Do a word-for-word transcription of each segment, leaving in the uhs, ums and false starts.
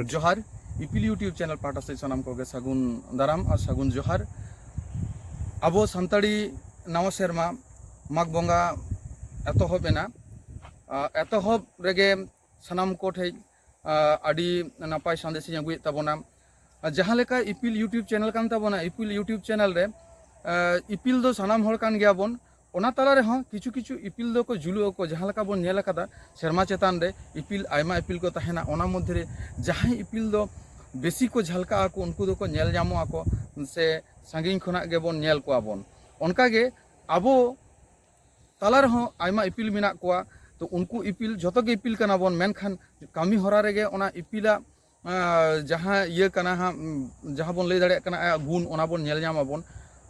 ᱡᱚᱦᱟᱨ, ᱤᱯᱤᱞ YouTube channel ᱯᱟᱦᱴᱟ ᱥᱮᱫ ᱥᱟᱱᱟᱢ ᱠᱚᱜᱮ ᱥᱟᱹᱜᱩᱱ ᱫᱟᱨᱟᱢ ᱟᱨ ᱥᱟᱹᱜᱩᱱ ᱡᱚᱦᱟᱨ᱾ ᱟᱵᱚ ᱥᱟᱱᱛᱟᱲᱤ ᱱᱟᱣᱟ ᱥᱮᱨᱢᱟ ᱢᱟᱜᱽ ᱵᱚᱸᱜᱟ ᱮᱛᱚᱦᱚᱵ ᱮᱱᱟ᱾ ᱟ, ᱮᱛᱚᱦᱚᱵ ᱨᱮᱜᱮ ᱥᱟᱱᱟᱢ ᱠᱚ ᱴᱷᱮᱡ, ᱟ, ᱟᱹᱰᱤ ᱱᱟᱯᱟᱭ ᱥᱟᱸᱫᱮᱥ ᱤᱧ ᱟᱹᱜᱩᱭᱮᱫ ᱛᱟᱵᱚᱱᱟ᱾ ᱟ, ᱡᱟᱦᱟᱸ ᱞᱮᱠᱟ ᱤᱯᱤᱞ YouTube ᱪᱮᱱᱮᱞ ᱠᱟᱱ ᱛᱟᱵᱚᱱᱟ, ᱤᱯᱤᱞ YouTube ᱪᱮᱱᱮᱞ ᱨᱮ, ᱟ, ᱤᱯᱤᱞ ᱫᱚ ᱥᱟᱱᱟᱢ ᱦᱚᱲ ᱠᱟᱱ ᱜᱮᱭᱟᱵᱚᱱ᱾ ᱚᱱᱟ ᱛᱟᱞᱟ ᱨᱮᱦᱚᱸ ᱠᱤᱪᱷᱩ ᱠᱤᱪᱷᱩ ᱤᱯᱤᱞ ᱫᱚᱠᱚ ᱡᱩᱞᱩᱜ ᱟᱠᱚ, ᱡᱟᱦᱟᱸ ᱞᱮᱠᱟ ᱵᱚᱱ ᱧᱮᱞ ᱟᱠᱟᱫᱟ, ᱥᱮᱨᱢᱟ ᱪᱮᱛᱟᱱ ᱨᱮ ᱤᱯᱤᱞ, ᱟᱭᱢᱟ ᱤᱯᱤᱞ ᱠᱚ ᱛᱟᱦᱮᱱᱟ᱾ ᱚᱱᱟ ᱢᱚᱫᱽᱫᱷᱮ ᱨᱮ ᱡᱟᱦᱟᱸᱭ ᱤᱯᱤᱞ ᱫᱚ ᱵᱮᱥᱤ ᱠᱚ ᱡᱷᱟᱞᱠᱟᱜ ᱟᱠᱚ, ᱩᱱᱠᱩ ᱫᱚᱠᱚ ᱧᱮᱞ ᱧᱟᱢᱚᱜ ᱟᱠᱚ, ᱥᱮ ᱥᱟᱺᱜᱤᱧ ᱠᱷᱚᱱᱟᱜ ᱜᱮᱵᱚᱱ ᱧᱮᱞ ᱠᱚᱣᱟ ᱵᱚᱱ᱾ ᱚᱱᱠᱟᱜᱮ ᱟᱵᱚ ᱛᱟᱞᱟ ᱨᱮᱦᱚᱸ ᱟᱭᱢᱟ ᱤᱯᱤᱞ ᱢᱮᱱᱟᱜ ᱠᱚᱣᱟ᱾ ᱛᱚ, ᱩᱱᱠᱩ ᱤᱯᱤᱞ, ᱡᱚᱛᱚ ᱜᱮ ᱤᱯᱤᱞ ᱠᱟᱱᱟ ᱵᱚᱱ, ᱢᱮᱱᱠᱷᱟᱱ ᱠᱟᱹᱢᱤ ᱦᱚᱨᱟ ᱨᱮᱜᱮ ᱚᱱᱟ ᱤᱯᱤᱞᱟᱜ, ᱟᱸ, ᱡᱟᱦᱟᱸ ᱤᱭᱟᱹ ᱠᱟᱱᱟ ᱦᱟᱸᱜ, ᱩᱸ, ᱡᱟᱦᱟᱸ ᱵᱚᱱ ᱞᱟᱹᱭ ᱫᱟᱲᱮᱭᱟᱜ ᱠᱟᱱᱟ ᱟᱭᱟᱜ ᱜᱩᱱ, ᱚᱱᱟ ᱵᱚᱱ ᱧᱮᱞ ᱧᱟᱢ ᱟᱵᱚᱱ᱾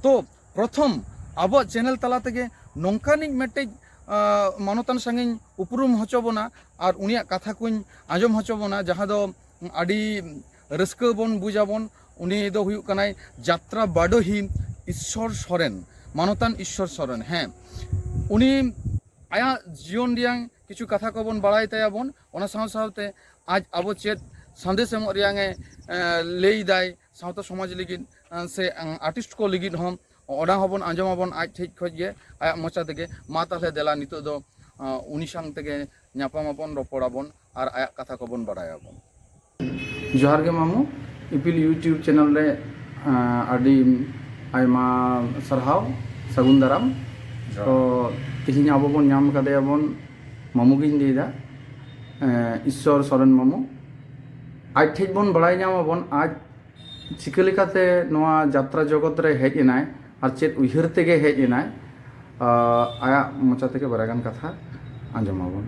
ᱛᱚ, ᱯᱨᱚᱛᱷᱚᱢ ᱟᱵᱚᱣᱟᱜ ᱪᱮᱱᱮᱞ ᱛᱟᱞᱟ ᱛᱮᱜᱮ ᱱᱚᱝᱠᱟᱱᱤᱡ ᱢᱤᱫᱴᱮᱡ, ᱟᱸ, ᱢᱟᱱᱚᱛᱟᱱ ᱥᱟᱝᱜᱮᱧ ᱩᱯᱨᱩᱢ ᱦᱚᱪᱚ ᱵᱚᱱᱟ ᱟᱨ ᱩᱱᱤᱭᱟᱜ ᱠᱟᱛᱷᱟ ᱠᱚᱧ ᱟᱸᱡᱚᱢ ᱦᱚᱪᱚ ᱵᱚᱱᱟ, ᱡᱟᱦᱟᱸ ᱫᱚ ᱟᱹᱰᱤ ᱨᱟᱹᱥᱠᱟᱹ ᱵᱚᱱ ᱵᱩᱡᱟᱵᱚᱱ᱾ ᱩᱱᱤ ᱫᱚ ᱦᱩᱭᱩᱜ ᱠᱟᱱᱟᱭ ᱡᱟᱛᱨᱟ ᱵᱟᱰᱚᱦᱤ ᱤᱥᱥᱚᱨ ᱥᱚᱨᱮᱱ, ᱢᱟᱱᱚᱛᱟᱱ ᱤᱥᱥᱚᱨ ᱥᱚᱨᱮᱱ᱾ ᱦᱮᱸ, ᱩᱱᱤ ᱟᱭᱟᱜ ᱡᱤᱭᱚᱱ ᱨᱮᱭᱟᱝ ᱠᱤᱪᱷᱩ ᱠᱟᱛᱷᱟ ᱠᱚᱵᱚᱱ ᱵᱟᱲᱟᱭ ᱛᱟᱭᱟᱵᱚᱱ, ᱚᱱᱟ ᱥᱟᱶ ᱥᱟᱶᱛᱮ ᱟᱡ ᱟᱵᱚ ᱪᱮᱫ ᱥᱟᱸᱫᱮᱥ ᱮᱢᱚᱜ ᱨᱮᱭᱟᱝ ᱮ, ᱮ, ᱞᱟᱹᱭ ᱫᱟᱭ ᱥᱟᱶᱛᱟ ᱥᱚᱢᱟᱡᱽ ᱞᱟᱹᱜᱤᱫ, ᱮ, ᱥᱮ, ᱮ, ᱟᱨᱴᱤᱥᱴ ᱠᱚ ᱞᱟᱹᱜᱤᱫ ᱦᱚᱸ, ᱚᱱᱟ ᱦᱚᱸᱵᱚᱱ ᱟᱸᱡᱚᱢᱟᱵᱚᱱ ᱟᱡ ᱴᱷᱮᱡ ᱠᱷᱚᱡ ᱜᱮ, ᱟᱭᱟᱜ ᱢᱚᱪᱟ ᱛᱮᱜᱮ᱾ ᱢᱟ ᱛᱟᱦᱞᱮ ᱫᱮᱞᱟ ᱱᱤᱛᱚᱜ ᱫᱚ, ᱮ, ᱩᱱᱤ ᱥᱟᱝ ᱛᱮᱜᱮ ᱧᱟᱯᱟᱢ ᱟᱵᱚᱱ, ᱨᱚᱯᱚᱲ ᱟᱵᱚᱱ ᱟᱨ ᱟᱭᱟᱜ ᱠᱟᱛᱷᱟ ᱠᱚᱵᱚᱱ ᱵᱟᱲᱟᱭᱟᱵᱚᱱ᱾ ᱡᱚᱦᱟᱨ ᱜᱮ ᱢᱟᱢᱩ, ᱤᱯᱤᱞ YouTube ᱪᱮᱱᱮᱞ ᱨᱮ, ᱟᱸ, ᱟᱹᱰᱤ ᱟᱭᱢᱟ ᱥᱟᱨᱦᱟᱣ, ᱥᱟᱹᱜᱩᱱ ᱫᱟᱨᱟᱢ᱾ ᱡᱚᱦᱟᱨ᱾ ᱛᱚ, ᱛᱮᱦᱮᱧ ᱟᱵᱚ ᱵᱚᱱ ᱧᱟᱢ ᱠᱟᱫᱮᱭᱟ ᱵᱚᱱ, ᱢᱟᱢᱩ ᱜᱤᱧ ᱞᱟᱹᱭᱫᱟ, ᱮᱸ, ᱤᱥᱥᱚᱨ ᱥᱚᱨᱮᱱ ᱢᱟᱢᱩ᱾ ᱟᱡ ᱴᱷᱮᱡ ᱵᱚᱱ ᱵᱟᱲᱟᱭ ᱧᱟᱢ ᱟᱵᱚᱱ, ᱟᱡ ᱪᱤᱠᱟᱹ ᱞᱮᱠᱟᱛᱮ ᱱᱚᱣᱟ ᱡᱟᱛᱨᱟ ᱡᱚᱜᱚᱛ ᱨᱮ ᱦᱮᱡ ᱮᱱᱟᱭ ᱟᱨ ᱪᱮᱫ ᱩᱭᱦᱟᱹᱨ ᱛᱮᱜᱮ ᱦᱮᱡ ᱮᱱᱟᱭ, ᱟᱸ, ᱟᱭᱟᱜ ᱢᱚᱪᱟ ᱛᱮᱜᱮ ᱵᱟᱨᱭᱟ ᱜᱟᱱ ᱠᱟᱛᱷᱟ ᱟᱸᱡᱚᱢ ᱟᱵᱚᱱ᱾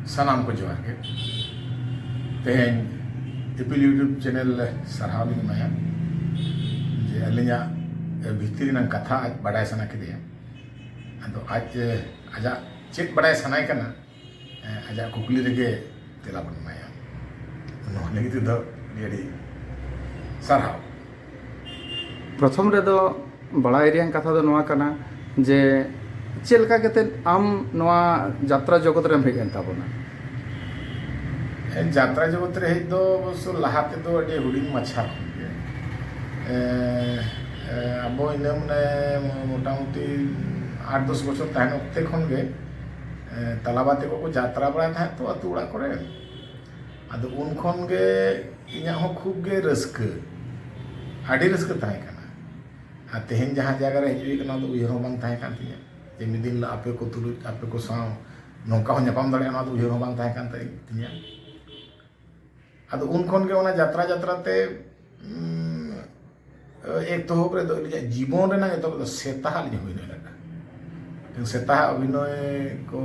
ᱥᱟᱱᱟᱢ ᱠᱚ ᱡᱚᱦᱟᱨ ᱜᱮ᱾ ᱛᱮᱦᱮᱧ ᱤᱯᱤᱞ YouTube ᱪᱮᱱᱮᱞ ᱥᱟᱨᱦᱟᱣ ᱞᱤᱧ ᱮᱢᱟᱭᱟ ᱡᱮ ᱟᱹᱞᱤᱧᱟᱜ ᱵᱷᱤᱛᱨᱤ ᱨᱮᱱᱟᱜ ᱠᱟᱛᱷᱟ ᱟᱡ ᱵᱟᱰᱟᱭ ᱥᱟᱱᱟ ᱠᱮᱫᱮᱭᱟ᱾ ᱟᱫᱚ ᱟᱡ, ᱟᱡᱟᱜ ᱪᱮᱫ ᱵᱟᱰᱟᱭ ᱥᱟᱱᱟᱭᱮ ᱠᱟᱱᱟ, ᱟᱡᱟᱜ ᱠᱩᱠᱞᱤ ᱨᱮᱜᱮ ᱛᱮᱞᱟ ᱵᱚᱱ ᱮᱢᱟᱭᱟ᱾ ᱱᱚᱣᱟ ᱞᱟᱹᱜᱤᱫ ᱛᱮᱫᱚ ᱟᱹᱰᱤ ᱟᱹᱰᱤ ᱥᱟᱨᱦᱟᱣ᱾ ᱯᱨᱚᱛᱷᱚᱢ ᱨᱮᱫᱚ ᱵᱟᱲᱟᱭ ᱨᱮᱭᱟᱜ ᱠᱟᱛᱷᱟ ᱫᱚ ᱱᱚᱣᱟ ᱠᱟᱱᱟ ᱡᱮ ᱪᱮᱫ ᱞᱮᱠᱟ ᱠᱟᱛᱮᱫ ᱟᱢ ᱱᱚᱣᱟ ᱡᱟᱛᱨᱟ ᱡᱚᱜᱚᱛ ᱨᱮᱢ ᱦᱮᱡ ᱮᱱ ᱛᱟᱵᱚᱱᱟ? ᱡᱟᱛᱨᱟ ᱡᱚᱜᱚᱛ ᱨᱮ ᱦᱮᱡ ᱫᱚ ᱚᱵᱚᱥᱥᱚ ᱞᱟᱦᱟ ᱛᱮᱫᱚ ᱟᱹᱰᱤ ᱦᱩᱰᱤᱧ ᱢᱟᱪᱷᱟ ᱠᱷᱚᱱ ᱜᱮ᱾ ᱮ, ᱮ, ᱟᱵᱚ ᱤᱱᱟᱹ ᱢᱟᱱᱮ ᱢᱚᱴᱟᱢᱩᱴᱤ ᱟᱴ ᱫᱚᱥ ᱵᱚᱪᱷᱚᱨ ᱛᱟᱦᱮᱱ ᱚᱠᱛᱮ ᱠᱷᱚᱱ ᱜᱮ, ᱮ, ᱛᱟᱞᱟᱵᱟ ᱛᱮᱠᱚ ᱠᱚ ᱡᱟᱛᱨᱟ ᱵᱟᱲᱟᱭ ᱛᱟᱦᱮᱸᱫ ᱛᱚ ᱟᱹᱛᱩ ᱚᱲᱟᱜ ᱠᱚᱨᱮ᱾ ᱟᱫᱚ ᱩᱱ ᱠᱷᱚᱱ ᱜᱮ ᱤᱧᱟᱹᱜ ᱦᱚᱸ ᱠᱷᱩᱵ ᱜᱮ ᱨᱟᱹᱥᱠᱟᱹ, ᱟᱹᱰᱤ ᱨᱟᱹᱥᱠᱟᱹ ᱛᱟᱦᱮᱸ ᱠᱟᱱᱟ᱾ ᱟᱨ ᱛᱮᱦᱮᱧ ᱡᱟᱦᱟᱸ ᱡᱟᱭᱜᱟ ᱨᱮ ᱦᱮᱡ ᱦᱩᱭ ᱠᱟᱱᱟ, ᱚᱱᱟ ᱫᱚ ᱩᱭᱦᱟᱹᱨ ᱦᱚᱸ ᱵᱟᱝ ᱛᱟᱦᱮᱸ ᱠᱟᱱ ᱛᱤᱧᱟᱹ ᱡᱮ ᱢᱤᱫ ᱫᱤᱱ ᱦᱤᱞᱳᱜ ᱟᱯᱮ ᱠᱚ ᱛᱩᱞᱩᱡ, ᱟᱯᱮ ᱠᱚ ᱥᱟᱶ ᱱᱚᱝᱠᱟ ᱦᱚᱸ ᱧᱟᱯᱟᱢ ᱫᱟᱲᱮᱭᱟᱜᱼᱟ, ᱱᱚᱣᱟ ᱫᱚ ᱩᱭᱦᱟᱹᱨ ᱦᱚᱸ ᱵᱟᱝ ᱛᱟᱦᱮᱸ ᱠᱟᱱ ᱛᱤᱧᱟᱹ᱾ ᱟᱫᱚ ᱩᱱ ᱠᱷᱚᱱ ᱜᱮ ᱚᱱᱟ ᱡᱟᱛᱨᱟ ᱡᱟᱛᱨᱟ ᱛᱮ, ᱩᱢ, ᱮᱛᱚᱦᱚᱵ ᱨᱮᱫᱚ ᱟᱹᱞᱤᱧᱟᱜ ᱡᱤᱵᱚᱱ ᱨᱮᱱᱟᱜ ᱮᱛᱚᱦᱚᱵ ᱫᱚ ᱥᱮᱛᱟ ᱦᱟᱜ ᱞᱤᱧ ᱦᱩᱭ ᱞᱮᱱᱟ᱾ ᱥᱮᱛᱟ ᱦᱟᱜ ᱚᱵᱷᱤᱱᱚᱭ ᱠᱚ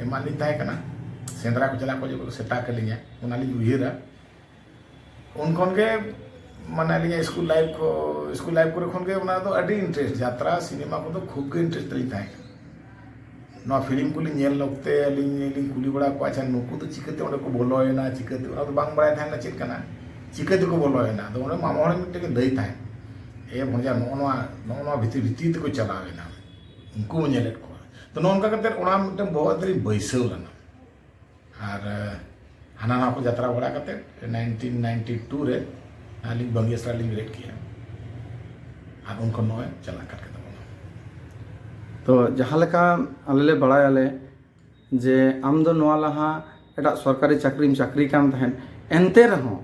ᱮᱢᱟᱜ ᱞᱤᱧ ᱛᱟᱦᱮᱸ ᱠᱟᱱᱟ, ᱥᱮᱸᱫᱽᱨᱟ ᱠᱚ ᱪᱟᱞᱟᱜ ᱠᱚ ᱡᱚᱠᱷᱚᱱ ᱥᱮᱛᱟ ᱠᱟᱹᱞᱤᱧᱟ, ᱚᱱᱟ ᱞᱤᱧ ᱩᱭᱦᱟᱹᱨᱟ᱾ ᱩᱱ ᱠᱷᱚᱱ ᱜᱮ ᱢᱟᱱᱮ ᱟᱹᱞᱤᱧᱟᱜ ᱥᱠᱩᱞ ᱞᱟᱭᱤᱯᱷ ᱠᱚ, ᱥᱠᱩᱞ ᱞᱟᱭᱤᱯᱷ ᱠᱚᱨᱮ ᱠᱷᱚᱱ ᱜᱮ ᱚᱱᱟ ᱫᱚ ᱟᱹᱰᱤ ᱤᱱᱴᱟᱨᱮᱥᱴ, ᱡᱟᱛᱨᱟ ᱥᱤᱱᱮᱢᱟ ᱠᱚᱫᱚ ᱠᱷᱩᱵ ᱜᱮ ᱤᱱᱴᱟᱨᱮᱥᱴ ᱛᱟᱹᱞᱤᱧ ᱛᱟᱦᱮᱸ ᱠᱟᱱᱟ᱾ ᱱᱚᱣᱟ ᱯᱷᱤᱞᱢ ᱠᱚᱞᱤᱧ ᱧᱮᱞ ᱚᱠᱛᱮ ᱟᱹᱞᱤᱧ ᱞᱤᱧ ᱠᱩᱞᱤ ᱵᱟᱲᱟ ᱠᱚᱣᱟ, "ᱟᱪᱪᱷᱟ, ᱱᱩᱠᱩ ᱫᱚ ᱪᱤᱠᱟᱹᱛᱮ ᱚᱸᱰᱮ ᱠᱚ ᱵᱚᱞᱚᱭᱮᱱᱟ, ᱪᱤᱠᱟᱹᱛᱮ?" ᱚᱱᱟ ᱫᱚ ᱵᱟᱝ ᱵᱟᱲᱟᱭ ᱛᱟᱦᱮᱸ ᱞᱮᱱᱟ ᱪᱮᱫ ᱠᱟᱱᱟ, ᱪᱤᱠᱟᱹ ᱛᱮᱠᱚ ᱵᱚᱞᱚᱭᱮᱱᱟ᱾ ᱟᱫᱚ ᱚᱸᱰᱮ ᱢᱟᱢᱟ ᱦᱚᱲ ᱢᱤᱫᱴᱮᱱ ᱞᱟᱹᱭ ᱛᱟᱦᱮᱸᱫ, "ᱮ ᱵᱷᱚᱸᱡᱟ, ᱱᱚᱜᱼᱚ ᱱᱚᱣᱟ, ᱱᱚᱜᱼᱚ ᱱᱚᱣᱟ ᱵᱷᱤᱛᱤᱨ, ᱵᱷᱤᱛᱤᱨ ᱛᱮᱠᱚ ᱪᱟᱞᱟᱣᱮᱱᱟ, ᱩᱱᱠᱩ ᱵᱚᱱ ᱧᱮᱞᱮᱫ ᱠᱚᱣᱟ᱾" ᱛᱚ ᱱᱚᱜᱼᱚ ᱱᱚᱝᱠᱟ ᱠᱟᱛᱮᱫ ᱚᱱᱟ ᱢᱤᱫᱴᱮᱱ ᱵᱚᱦᱚᱜ ᱛᱮᱞᱤᱧ ᱵᱟᱹᱭᱥᱟᱹᱣ ᱞᱮᱱᱟ᱾ ᱟᱨ, ᱮ, ᱦᱟᱱᱟ ᱱᱟᱣᱟ ᱠᱚ ᱡᱟᱛᱨᱟ ᱵᱟᱲᱟ ᱠᱟᱛᱮᱫ nineteen ninety two ᱨᱮ ᱟᱹᱞᱤᱧ ᱵᱟᱝᱜᱤ ᱟᱥᱲᱟ ᱞᱤᱧ ᱵᱮᱨᱮᱫ ᱠᱮᱜᱼᱟ᱾ ᱟᱨ ᱩᱱ ᱠᱷᱚᱱ ᱱᱚᱜᱼᱚᱭ ᱪᱟᱞᱟᱜ ᱠᱟᱱ ᱜᱮ ᱛᱟᱵᱚᱱᱟ᱾ ᱛᱚ ᱡᱟᱦᱟᱸ ᱞᱮᱠᱟ ᱟᱞᱮ ᱞᱮ ᱵᱟᱲᱟᱭᱟᱞᱮ ᱡᱮ ᱟᱢ ᱫᱚ ᱱᱚᱣᱟ ᱞᱟᱦᱟ ᱮᱴᱟᱜ ᱥᱚᱨᱠᱟᱨᱤ ᱪᱟᱹᱠᱨᱤᱢ ᱪᱟᱹᱠᱨᱤ ᱠᱟᱱ ᱛᱟᱦᱮᱸᱫ, ᱮᱱᱛᱮ ᱨᱮᱦᱚᱸ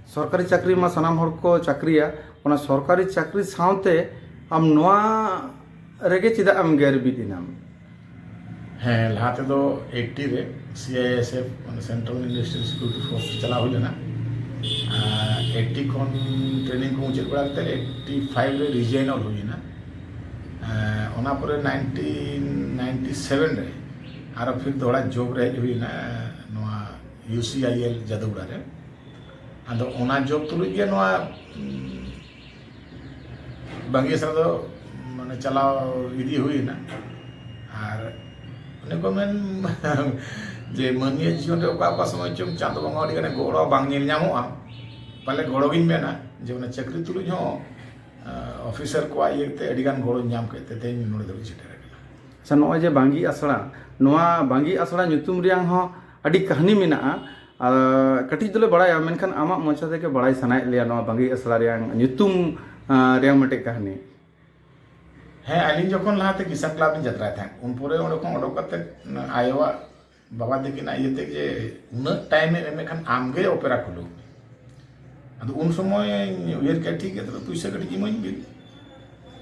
ᱥᱚᱨᱠᱟᱨᱤ ᱪᱟᱹᱠᱨᱤ ᱢᱟ ᱥᱟᱱᱟᱢ ᱦᱚᱲ ᱠᱚ ᱪᱟᱹᱠᱨᱤᱭᱟ, ᱚᱱᱟ ᱥᱚᱨᱠᱟᱨᱤ ᱪᱟᱹᱠᱨᱤ ᱥᱟᱶᱛᱮ ᱟᱢ ᱱᱚᱣᱟ ᱨᱮᱜᱮ ᱪᱮᱫᱟᱜ ᱮᱢ ᱜᱮᱨ ᱵᱤᱫ ᱮᱱᱟᱢ? ᱦᱮᱸ, ᱞᱟᱦᱟ ᱛᱮᱫᱚ eighty ᱨᱮ CISF, ᱢᱟᱱᱮ Central Industrial Security Force ᱪᱟᱞᱟᱣ ᱦᱩᱭ ᱞᱮᱱᱟ᱾ ᱟᱨ eighty ᱠᱷᱚᱱ training ᱠᱚ ᱢᱩᱪᱟᱹᱫ ᱵᱟᱲᱟ ᱠᱟᱛᱮ eighty five ᱨᱮ resign ᱚᱞ ᱦᱩᱭᱮᱱᱟ᱾ ᱟᱨ ᱚᱱᱟ ᱯᱚᱨᱮ nineteen ninety seven ᱨᱮ ᱟᱨᱚ ᱯᱷᱤᱨ ᱫᱚᱦᱲᱟ job ᱨᱮ ᱦᱮᱡ ᱦᱩᱭᱮᱱᱟ, ᱱᱚᱣᱟ UCIL ᱡᱟᱫᱩᱜᱩᱲᱟ ᱨᱮ᱾ ᱟᱫᱚ ᱚᱱᱟ job ᱛᱩᱞᱩᱡ ᱜᱮ ᱱᱚᱣᱟ, ᱩᱢ, ᱵᱟᱝᱜᱤ ᱟᱥᱲᱟ ᱫᱚ ᱢᱟᱱᱮ ᱪᱟᱞᱟᱣ ᱤᱫᱤ ᱦᱩᱭᱮᱱᱟ᱾ ᱟᱨ ᱚᱱᱮ ᱠᱚ ᱢᱮᱱ ᱡᱮ ᱢᱟᱹᱱᱢᱤᱭᱟᱜ ᱡᱤᱭᱚᱱ ᱨᱮ ᱚᱠᱟ ᱚᱠᱟ ᱥᱚᱢᱚᱭ ᱪᱚᱝ ᱪᱟᱸᱫᱚ ᱵᱚᱸᱜᱟ ᱟᱹᱰᱤ ᱜᱟᱱᱮ ᱜᱚᱲᱚ ᱵᱟᱝ ᱧᱮᱞ ᱧᱟᱢᱚᱜᱼᱟ᱾ ᱯᱟᱞᱮ ᱜᱚᱲᱚ ᱜᱤᱧ ᱢᱮᱱᱟ ᱡᱮ ᱚᱱᱟ ᱪᱟᱹᱠᱨᱤ ᱛᱩᱞᱩᱡ ᱦᱚᱸ, ᱟᱸ, ᱚᱯᱷᱤᱥᱟᱨ ᱠᱚᱣᱟᱜ ᱤᱭᱟᱹ ᱛᱮ ᱟᱹᱰᱤ ᱜᱟᱱ ᱜᱚᱲᱚᱧ ᱧᱟᱢ ᱠᱮᱫ ᱛᱮ ᱛᱮᱦᱮᱧ ᱱᱚᱰᱮ ᱫᱷᱟᱹᱵᱤᱡ ᱥᱮᱴᱮᱨ ᱟᱠᱟᱱᱟ᱾ ᱟᱪᱪᱷᱟ, ᱱᱚᱜᱼᱚᱭ ᱡᱮ ᱵᱟᱝᱜᱤ ᱟᱥᱲᱟ, ᱱᱚᱣᱟ ᱵᱟᱝᱜᱤ ᱟᱥᱲᱟ ᱧᱩᱛᱩᱢ ᱨᱮᱭᱟᱝ ᱦᱚᱸ ᱟᱹᱰᱤ ᱠᱟᱹᱦᱱᱤ ᱢᱮᱱᱟᱜᱼᱟ᱾ ᱟᱨ ᱠᱟᱹᱴᱤᱡ ᱫᱚᱞᱮ ᱵᱟᱲᱟᱭᱟ, ᱢᱮᱱᱠᱷᱟᱱ ᱟᱢᱟᱜ ᱢᱚᱪᱟ ᱛᱮᱜᱮ ᱵᱟᱲᱟᱭ ᱥᱟᱱᱟᱭᱮᱫ ᱞᱮᱭᱟ ᱱᱚᱣᱟ ᱵᱟᱝᱜᱤ ᱟᱥᱲᱟ ᱨᱮᱭᱟᱝ ᱧᱩᱛᱩᱢ, ᱟᱸ, ᱨᱮᱭᱟᱝ ᱢᱤᱫᱴᱮᱡ ᱠᱟᱹᱦᱱᱤ᱾ ᱦᱮᱸ, ᱟᱹᱞᱤᱧ ᱡᱚᱠᱷᱚᱱ ᱞᱟᱦᱟᱛᱮ ᱠᱤᱥᱟᱱ ᱠᱞᱟᱵᱽ ᱞᱤᱧ ᱡᱟᱛᱨᱟᱭ ᱛᱟᱦᱮᱸᱫ, ᱩᱱ ᱯᱚᱨᱮ ᱚᱸᱰᱮ ᱠᱷᱚᱱ ᱚᱰᱚᱠ ᱠᱟᱛᱮ ᱟᱭᱳᱣᱟᱜ, ᱵᱟᱵᱟ ᱛᱟᱹᱠᱤᱱᱟᱜ ᱤᱭᱟᱹᱛᱮ ᱡᱮ ᱩᱱᱟᱹᱜ ᱴᱟᱭᱤᱢ ᱮ ᱮᱢᱮᱫ ᱠᱷᱟᱱ ᱟᱢᱜᱮ ᱚᱯᱮᱨᱟ ᱠᱷᱩᱞᱟᱹᱣ᱾ ᱟᱫᱚ ᱩᱱ ᱥᱚᱢᱚᱭ ᱩᱭᱦᱟᱹᱨ ᱠᱮᱫ, ᱴᱷᱤᱠ ᱜᱮᱭᱟ, ᱛᱚᱵᱮ ᱯᱩᱭᱥᱟᱹ ᱠᱟᱹᱴᱤᱡ ᱤᱢᱟᱹᱧ ᱵᱤᱱ,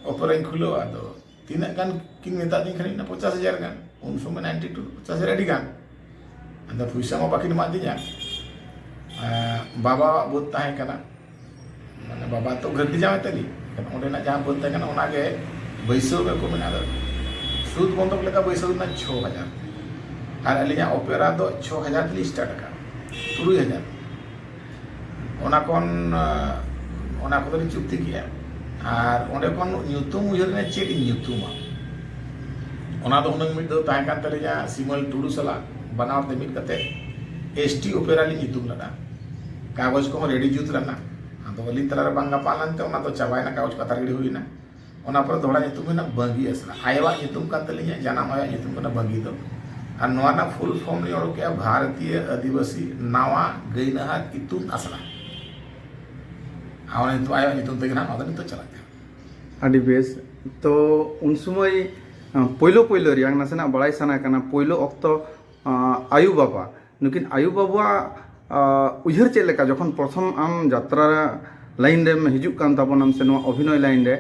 ᱚᱯᱮᱨᱟᱧ ᱠᱷᱩᱞᱟᱹᱣᱟ᱾ ᱟᱫᱚ ᱛᱤᱱᱟᱹᱜ ᱜᱟᱱ ᱠᱤᱱ ᱢᱮᱛᱟ ᱫᱤᱧ ᱠᱷᱟᱱ, ᱤᱧ ᱯᱚᱪᱟᱥ ᱦᱟᱡᱟᱨ ᱜᱟᱱ, ᱩᱱ ᱥᱚᱢᱚᱭ ᱱᱟᱭᱤᱱᱴᱤ ᱴᱩ, ᱯᱚᱪᱟᱥ ᱦᱟᱡᱟᱨ ᱟᱹᱰᱤ ᱜᱟᱱ᱾ ᱟᱫᱚ ᱯᱩᱭᱥᱟᱹ ᱢᱟ ᱵᱟᱹᱠᱤᱱ ᱮᱢᱟ ᱫᱤᱧᱟ᱾ ᱮᱸ, ᱵᱟᱵᱟᱣᱟᱜ ᱵᱟᱹᱫᱽ ᱛᱟᱦᱮᱸ ᱠᱟᱱᱟ, ᱢᱟᱱᱮ ᱵᱟᱵᱟ ᱛᱚ ᱜᱷᱟᱹᱨᱫᱤ ᱡᱟᱶᱟᱭ ᱛᱟᱹᱞᱤᱧ, ᱚᱸᱰᱮᱱᱟᱜ ᱡᱟᱦᱟᱸ ᱵᱟᱹᱫᱽ ᱛᱟᱦᱮᱸ ᱠᱟᱱᱟ ᱚᱱᱟᱜᱮ ᱵᱟᱹᱭᱥᱟᱹᱣ ᱜᱮᱠᱚ ᱢᱮᱱᱟ᱾ ᱟᱫᱚ ᱥᱩᱫ ᱵᱚᱱᱫᱷᱚᱠ ᱞᱮᱠᱟ ᱵᱟᱹᱭᱥᱟᱹᱣ ᱞᱮᱱᱟ ᱪᱷᱚ ᱦᱟᱡᱟᱨ, ᱟᱨ ᱟᱹᱞᱤᱧᱟᱜ ᱚᱯᱮᱨᱟ ᱫᱚ ᱪᱷᱚ ᱦᱟᱡᱟᱨ ᱛᱮᱞᱤᱧ ᱥᱴᱟᱨᱴ ᱟᱠᱟᱫᱼᱟ, ᱛᱩᱨᱩᱭ ᱦᱟᱡᱟᱨ᱾ ᱚᱱᱟ ᱠᱷᱚᱱ, ᱟᱸ, ᱚᱱᱟ ᱠᱚᱫᱚᱞᱤᱧ ᱪᱩᱠᱛᱤ ᱠᱮᱜᱼᱟ᱾ ᱟᱨ ᱚᱸᱰᱮ ᱠᱷᱚᱱ ᱧᱩᱛᱩᱢ ᱩᱭᱦᱟᱹᱨ ᱨᱮ ᱪᱮᱫ ᱤᱧ ᱧᱩᱛᱩᱢᱟ, ᱚᱱᱟ ᱫᱚ ᱦᱩᱱᱟᱹᱝ ᱢᱤᱫ ᱫᱷᱟᱣ ᱛᱟᱦᱮᱸ ᱠᱟᱱ ᱛᱟᱹᱞᱤᱧᱟ ᱥᱤᱢᱚᱞ ᱴᱩᱰᱩ ᱥᱟᱞᱟᱜ ᱵᱟᱱᱟ ᱦᱚᱲ ᱛᱮ ᱢᱤᱫ ᱠᱟᱛᱮ ᱮᱥ ᱴᱤ ᱚᱯᱮᱨᱟ ᱞᱤᱧ ᱧᱩᱛᱩᱢ ᱞᱮᱫᱟ᱾ ᱠᱟᱜᱚᱡᱽ ᱠᱚᱦᱚᱸ ᱨᱮᱰᱤ ᱡᱩᱛ ᱞᱮᱱᱟ, ᱟᱫᱚ ᱟᱹᱞᱤᱧ ᱛᱟᱞᱟᱨᱮ ᱵᱟᱝ ᱜᱟᱯᱟᱱ ᱞᱮᱱᱛᱮ ᱚᱱᱟ ᱫᱚ ᱪᱟᱵᱟᱭᱮᱱᱟ, ᱠᱟᱜᱚᱡᱽ ᱠᱚ ᱟᱛᱟᱨ ᱜᱤᱰᱤ ᱦᱩᱭᱮᱱᱟ᱾ ᱚᱱᱟ ᱯᱚᱨᱮ ᱫᱚᱦᱲᱟ ᱧᱩᱛᱩᱢ ᱦᱩᱭᱱᱟ ᱵᱟᱹᱝᱜᱤ ᱟᱥᱲᱟ᱾ ᱟᱭᱳᱣᱟᱜ ᱧᱩᱛᱩᱢ ᱠᱟᱱ ᱛᱟᱹᱞᱤᱧᱟ, ᱡᱟᱱᱟᱢ ᱟᱭᱳᱣᱟᱜ ᱧᱩᱛᱩᱢ ᱠᱟᱱᱟ ᱵᱟᱹᱝᱜᱤ ᱫᱚ᱾ ᱟᱨ ᱱᱚᱣᱟ ᱨᱮᱱᱟᱜ ᱯᱷᱩᱞ ᱯᱷᱚᱨᱢ ᱞᱤᱧ ᱚᱰᱚᱠ ᱠᱮᱜᱼᱟ ᱵᱷᱟᱨᱚᱛᱤᱭᱚ ᱟᱹᱫᱤᱵᱟᱹᱥᱤ ᱱᱟᱣᱟ ᱜᱟᱹᱭᱱᱟᱹᱦᱟᱨ ᱤᱛᱩᱱ ᱟᱥᱲᱟ᱾ ᱟᱨ ᱚᱱᱟ ᱧᱩᱛᱩᱢ, ᱟᱭᱳᱣᱟᱜ ᱧᱩᱛᱩᱢ ᱛᱮᱜᱮ ᱱᱟᱦᱟᱜ ᱱᱚᱣᱟ ᱫᱚ ᱱᱤᱛᱚᱜ ᱪᱟᱞᱟᱜ ᱠᱟᱱᱟ᱾ ᱟᱹᱰᱤ ᱵᱮᱥ᱾ ᱛᱚ ᱩᱱ ᱥᱚᱢᱚᱭ, ᱟᱸ, ᱯᱳᱭᱞᱳ ᱯᱳᱭᱞᱳ ᱨᱮᱭᱟᱝ ᱱᱟᱥᱮᱱᱟᱜ ᱵᱟᱲᱟᱭ ᱥᱟᱱᱟ ᱠᱟᱱᱟ, ᱯᱳᱭᱞᱳ ᱚᱠᱛᱚ, ᱟᱸ, ᱟᱭᱳ ᱵᱟᱵᱟ, ᱱᱩᱠᱤᱱ ᱟᱭᱳ ᱵᱟᱵᱟᱣᱟᱜ, ᱟᱸ, ᱩᱭᱦᱟᱹᱨ ᱪᱮᱫ ᱞᱮᱠᱟ ᱡᱚᱠᱷᱚᱱ ᱯᱨᱚᱛᱷᱚᱢ ᱟᱢ ᱡᱟᱛᱨᱟ ᱞᱟᱭᱤᱱ ᱨᱮᱢ ᱦᱤᱡᱩᱜ ᱠᱟᱱ ᱛᱟᱵᱚᱱᱟᱢ ᱥᱮ ᱱᱚᱣᱟ ᱚᱵᱷᱤᱱᱚᱭ ᱞᱟᱭᱤᱱ ᱨᱮ?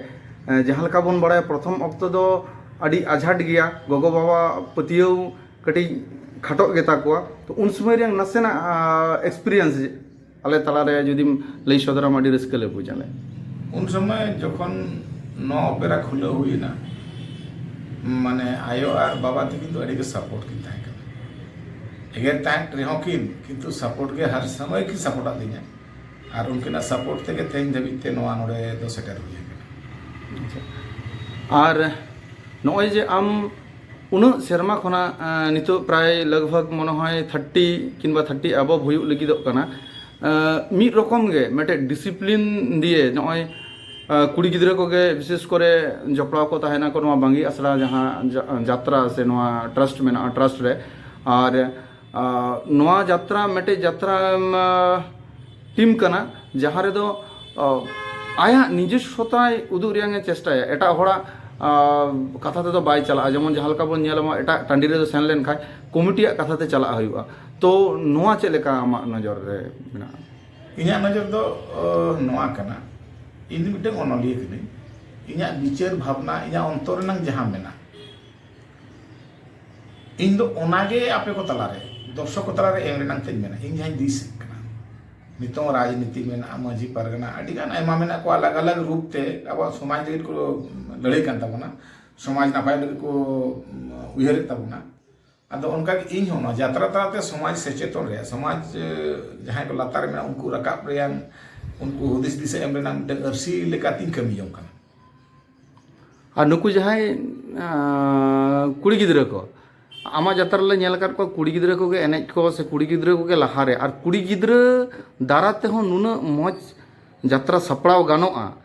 ᱮᱸ, ᱡᱟᱦᱟᱸ ᱞᱮᱠᱟ ᱵᱚᱱ ᱵᱟᱲᱟᱭᱟ ᱯᱨᱚᱛᱷᱚᱢ ᱚᱠᱛᱚ ᱫᱚ ᱟᱹᱰᱤ ᱟᱡᱷᱟᱴ ᱜᱮᱭᱟ, ᱜᱚᱜᱚ ᱵᱟᱵᱟ ᱯᱟᱹᱛᱭᱟᱹᱣ ᱠᱟᱹᱴᱤᱡ ᱠᱷᱟᱴᱚᱜ ᱜᱮᱛᱟ ᱠᱚᱣᱟ᱾ ᱛᱚ ᱩᱱ ᱥᱚᱢᱚᱭ ᱨᱮᱭᱟᱝ ᱱᱟᱥᱮᱱᱟᱜ, ᱟᱸ, ᱮᱠᱥᱯᱤᱨᱤᱭᱮᱱᱥ ᱟᱞᱮ ᱛᱟᱞᱟᱨᱮ ᱡᱩᱫᱤᱢ ᱞᱟᱹᱭ ᱥᱚᱫᱚᱨᱟᱢ, ᱟᱹᱰᱤ ᱨᱟᱹᱥᱠᱟᱹ ᱞᱮ ᱵᱩᱡᱟ ᱞᱮ᱾ ᱩᱱ ᱥᱚᱢᱚᱭ ᱡᱚᱠᱷᱚᱱ ᱱᱚᱣᱟ ᱚᱯᱮᱨᱟ ᱠᱷᱩᱞᱟᱹᱣ ᱦᱩᱭᱮᱱᱟ, ᱢᱟᱱᱮ ᱟᱭᱳ ᱟᱨ ᱵᱟᱵᱟ ᱛᱟᱹᱠᱤᱱ ᱫᱚ ᱟᱹᱰᱤ ᱜᱮ ᱥᱟᱯᱳᱨᱴ ᱠᱤᱱ ᱛᱟᱦᱮᱸ ᱠᱟᱱᱟ᱾ ᱮᱜᱮᱨ ᱛᱟᱦᱮᱸᱫ ᱨᱮᱦᱚᱸ ᱠᱤᱱ, ᱠᱤᱱᱛᱩ ᱥᱟᱯᱳᱨᱴ ᱜᱮ ᱦᱟᱨ ᱥᱚᱢᱚᱭ ᱠᱤᱱ ᱥᱟᱯᱳᱨᱴ ᱟᱫ ᱞᱤᱧᱟ᱾ ᱟᱨ ᱩᱱᱠᱤᱱᱟᱜ ᱥᱟᱯᱳᱨᱴ ᱛᱮᱜᱮ ᱛᱮᱦᱮᱧ ᱫᱷᱟᱹᱵᱤᱡ ᱛᱮ ᱱᱚᱣᱟ ᱱᱚᱰᱮ ᱫᱚ ᱥᱮᱴᱮᱨ ᱦᱩᱭ ᱟᱠᱟᱱᱟ᱾ ᱟᱨ ᱱᱚᱜᱼᱚᱭ ᱡᱮ ᱟᱢ ᱩᱱᱟᱹᱜ ᱥᱮᱨᱢᱟ ᱠᱷᱚᱱᱟᱜ, ᱟᱸ, ᱱᱤᱛᱚᱜ ᱯᱨᱟᱭ ᱞᱟᱜᱽ ᱵᱷᱟᱜᱽ ᱢᱚᱱᱮ ᱦᱚᱭ ᱛᱷᱟᱨᱴᱤ ᱠᱤᱝᱵᱟ ᱛᱷᱟᱨᱴᱤ ᱮᱵᱚᱵᱷ ᱦᱩᱭᱩᱜ ᱞᱟᱹᱜᱤᱫᱚᱜ ᱠᱟᱱᱟ, ᱟᱸ, ᱢᱤᱫ ᱨᱚᱠᱚᱢ ᱜᱮ ᱢᱤᱫᱴᱮᱡ ᱰᱤᱥᱤᱯᱞᱤᱱ ᱫᱤᱭᱮ ᱱᱚᱜᱼᱚᱭ, ᱟᱸ, ᱠᱩᱲᱤ ᱜᱤᱫᱽᱨᱟᱹ ᱠᱚᱜᱮ ᱵᱤᱥᱮᱥ ᱠᱚᱨᱮ ᱡᱚᱯᱲᱟᱣ ᱠᱚ ᱛᱟᱦᱮᱱᱟᱠᱚ ᱱᱚᱣᱟ ᱵᱟᱝᱜᱤ ᱟᱥᱲᱟ ᱡᱟᱦᱟᱸ ᱡᱟ-, ᱡᱟᱛᱨᱟ ᱥᱮ ᱱᱚᱣᱟ ᱴᱨᱟᱥᱴ ᱢᱮᱱᱟᱜᱼᱟ, ᱴᱨᱟᱥᱴ ᱨᱮ᱾ ᱟᱨ ᱟᱨ ᱱᱚᱣᱟ ᱡᱟᱛᱨᱟ ᱢᱤᱫᱴᱮᱡ ᱡᱟᱛᱨᱟ ᱴᱤᱢ ᱠᱟᱱᱟ, ᱡᱟᱦᱟᱸ ᱨᱮᱫᱚ ᱟᱭᱟᱜ ᱱᱤᱡᱚᱥᱥᱚᱛᱟᱭ ᱩᱫᱩᱜ ᱨᱮᱭᱟᱜ ᱮ ᱪᱮᱥᱴᱟᱭᱟ᱾ ᱮᱴᱟᱜ ᱦᱚᱲᱟᱜ ᱠᱟᱛᱷᱟ ᱛᱮᱫᱚ ᱵᱟᱭ ᱪᱟᱞᱟᱜᱼᱟ᱾ ᱡᱮᱢᱚᱱ ᱡᱟᱦᱟᱸ ᱞᱮᱠᱟ ᱵᱚᱱ ᱧᱮᱞᱟ, ᱮᱴᱟᱜ ᱴᱟᱺᱰᱤ ᱨᱮᱫᱚ ᱥᱮᱱ ᱞᱮᱱᱠᱷᱟᱱ ᱠᱚᱢᱤᱴᱤᱭᱟᱜ ᱠᱟᱛᱷᱟ ᱛᱮ ᱪᱟᱞᱟᱜ ᱦᱩᱭᱩᱜᱼᱟ᱾ ᱛᱚ ᱱᱚᱣᱟ ᱪᱮᱫ ᱞᱮᱠᱟ ᱟᱢᱟᱜ ᱱᱚᱡᱚᱨ ᱨᱮ ᱢᱮᱱᱟᱜᱼᱟ? ᱤᱧᱟᱹᱜ ᱱᱚᱡᱚᱨ ᱫᱚ ᱱᱚᱣᱟ ᱠᱟᱱᱟ, ᱤᱧ ᱫᱚ ᱢᱤᱫᱴᱟᱝ ᱚᱱᱚᱞᱤᱭᱟᱹ ᱠᱟᱹᱱᱟᱹᱧ᱾ ᱤᱧᱟᱹᱜ ᱵᱤᱪᱟᱹᱨ ᱵᱷᱟᱵᱽᱱᱟ, ᱤᱧᱟᱹᱜ ᱚᱱᱛᱚᱨ ᱨᱮᱱᱟᱜ ᱡᱟᱦᱟᱸ ᱢᱮᱱᱟᱜ, ᱤᱧ ᱫᱚ ᱚᱱᱟᱜᱮ ᱟᱯᱮ ᱠᱚ ᱛᱟᱞᱟᱨᱮ, ᱫᱚᱨᱥᱚᱠ ᱠᱚ ᱛᱟᱞᱟᱨᱮ ᱮᱢ ᱨᱮᱱᱟᱜ ᱛᱤᱧ ᱢᱮᱱᱟ᱾ ᱤᱧ ᱡᱟᱦᱟᱸᱧ ᱫᱤᱥ ᱠᱟᱱᱟ, ᱱᱤᱛᱚᱝ ᱨᱟᱡᱽᱱᱤᱛᱤ ᱢᱮᱱᱟᱜᱼᱟ, ᱢᱟᱹᱡᱷᱤ ᱯᱟᱨᱜᱟᱱᱟ, ᱟᱹᱰᱤᱜᱟᱱ ᱟᱭᱢᱟ ᱢᱮᱱᱟᱜ ᱠᱚᱣᱟ, ᱟᱞᱟᱜᱽ ᱟᱞᱟᱜᱽ ᱨᱩᱯ ᱛᱮ ᱟᱵᱚᱣᱟᱜ ᱥᱚᱢᱟᱡᱽ ᱞᱟᱹᱜᱤᱫ ᱠᱚ ᱞᱟᱹᱲᱦᱟᱹᱭ ᱠᱟᱱ ᱛᱟᱵᱚᱱᱟ, ᱥᱚᱢᱟᱡᱽ ᱱᱟᱯᱟᱭ ᱞᱟᱹᱜᱤᱫ ᱠᱚ ᱩᱭᱦᱟᱹᱨᱮᱫ ᱛᱟᱵᱚᱱᱟ᱾ ᱟᱫᱚ ᱚᱱᱠᱟᱜᱮ ᱤᱧ ᱦᱚᱸ ᱱᱚᱣᱟ ᱡᱟᱛᱨᱟ ᱛᱟᱞᱟᱛᱮ ᱥᱚᱢᱟᱡᱽ ᱥᱮᱪᱮᱛᱚᱱ ᱨᱮᱭᱟᱜ, ᱥᱚᱢᱟᱡᱽ ᱡᱟᱦᱟᱸᱭ ᱠᱚ ᱞᱟᱛᱟᱨ ᱨᱮ ᱢᱮᱱᱟᱜ, ᱩᱱᱠᱩ ᱨᱟᱠᱟᱵ ᱨᱮᱭᱟᱜ, ᱩᱱᱠᱩ ᱦᱩᱫᱤᱥ ᱫᱤᱥᱟᱹ ᱮᱢ ᱨᱮᱱᱟᱜ ᱢᱤᱫᱴᱟᱝ ᱟᱹᱨᱥᱤ ᱞᱮᱠᱟᱛᱤᱧ ᱠᱟᱹᱢᱤ ᱡᱚᱝ ᱠᱟᱱᱟ᱾ ᱟᱨ ᱱᱩᱠᱩ ᱡᱟᱦᱟᱸᱭ ᱠᱩᱲᱤ ᱜᱤᱫᱽᱨᱟᱹ ᱠᱚ, ᱟᱢᱟᱜ ᱡᱟᱛᱨᱟ ᱨᱮᱞᱮ ᱧᱮᱞ ᱟᱠᱟᱫ ᱠᱚᱣᱟ, ᱠᱩᱲᱤ ᱜᱤᱫᱽᱨᱟᱹ ᱠᱚᱜᱮ ᱮᱱᱮᱡ ᱠᱚ ᱥᱮ ᱠᱩᱲᱤ ᱜᱤᱫᱽᱨᱟᱹ ᱠᱚᱜᱮ ᱞᱟᱦᱟᱨᱮ, ᱟᱨ ᱠᱩᱲᱤ ᱜᱤᱫᱽᱨᱟᱹ ᱫᱟᱨᱟ ᱛᱮᱦᱚᱸ ᱱᱩᱱᱟᱹᱜ ᱢᱚᱡᱽ ᱡᱟᱛᱨᱟ ᱥᱟᱯᱲᱟᱣ ᱜᱟᱱᱚᱜᱼᱟ,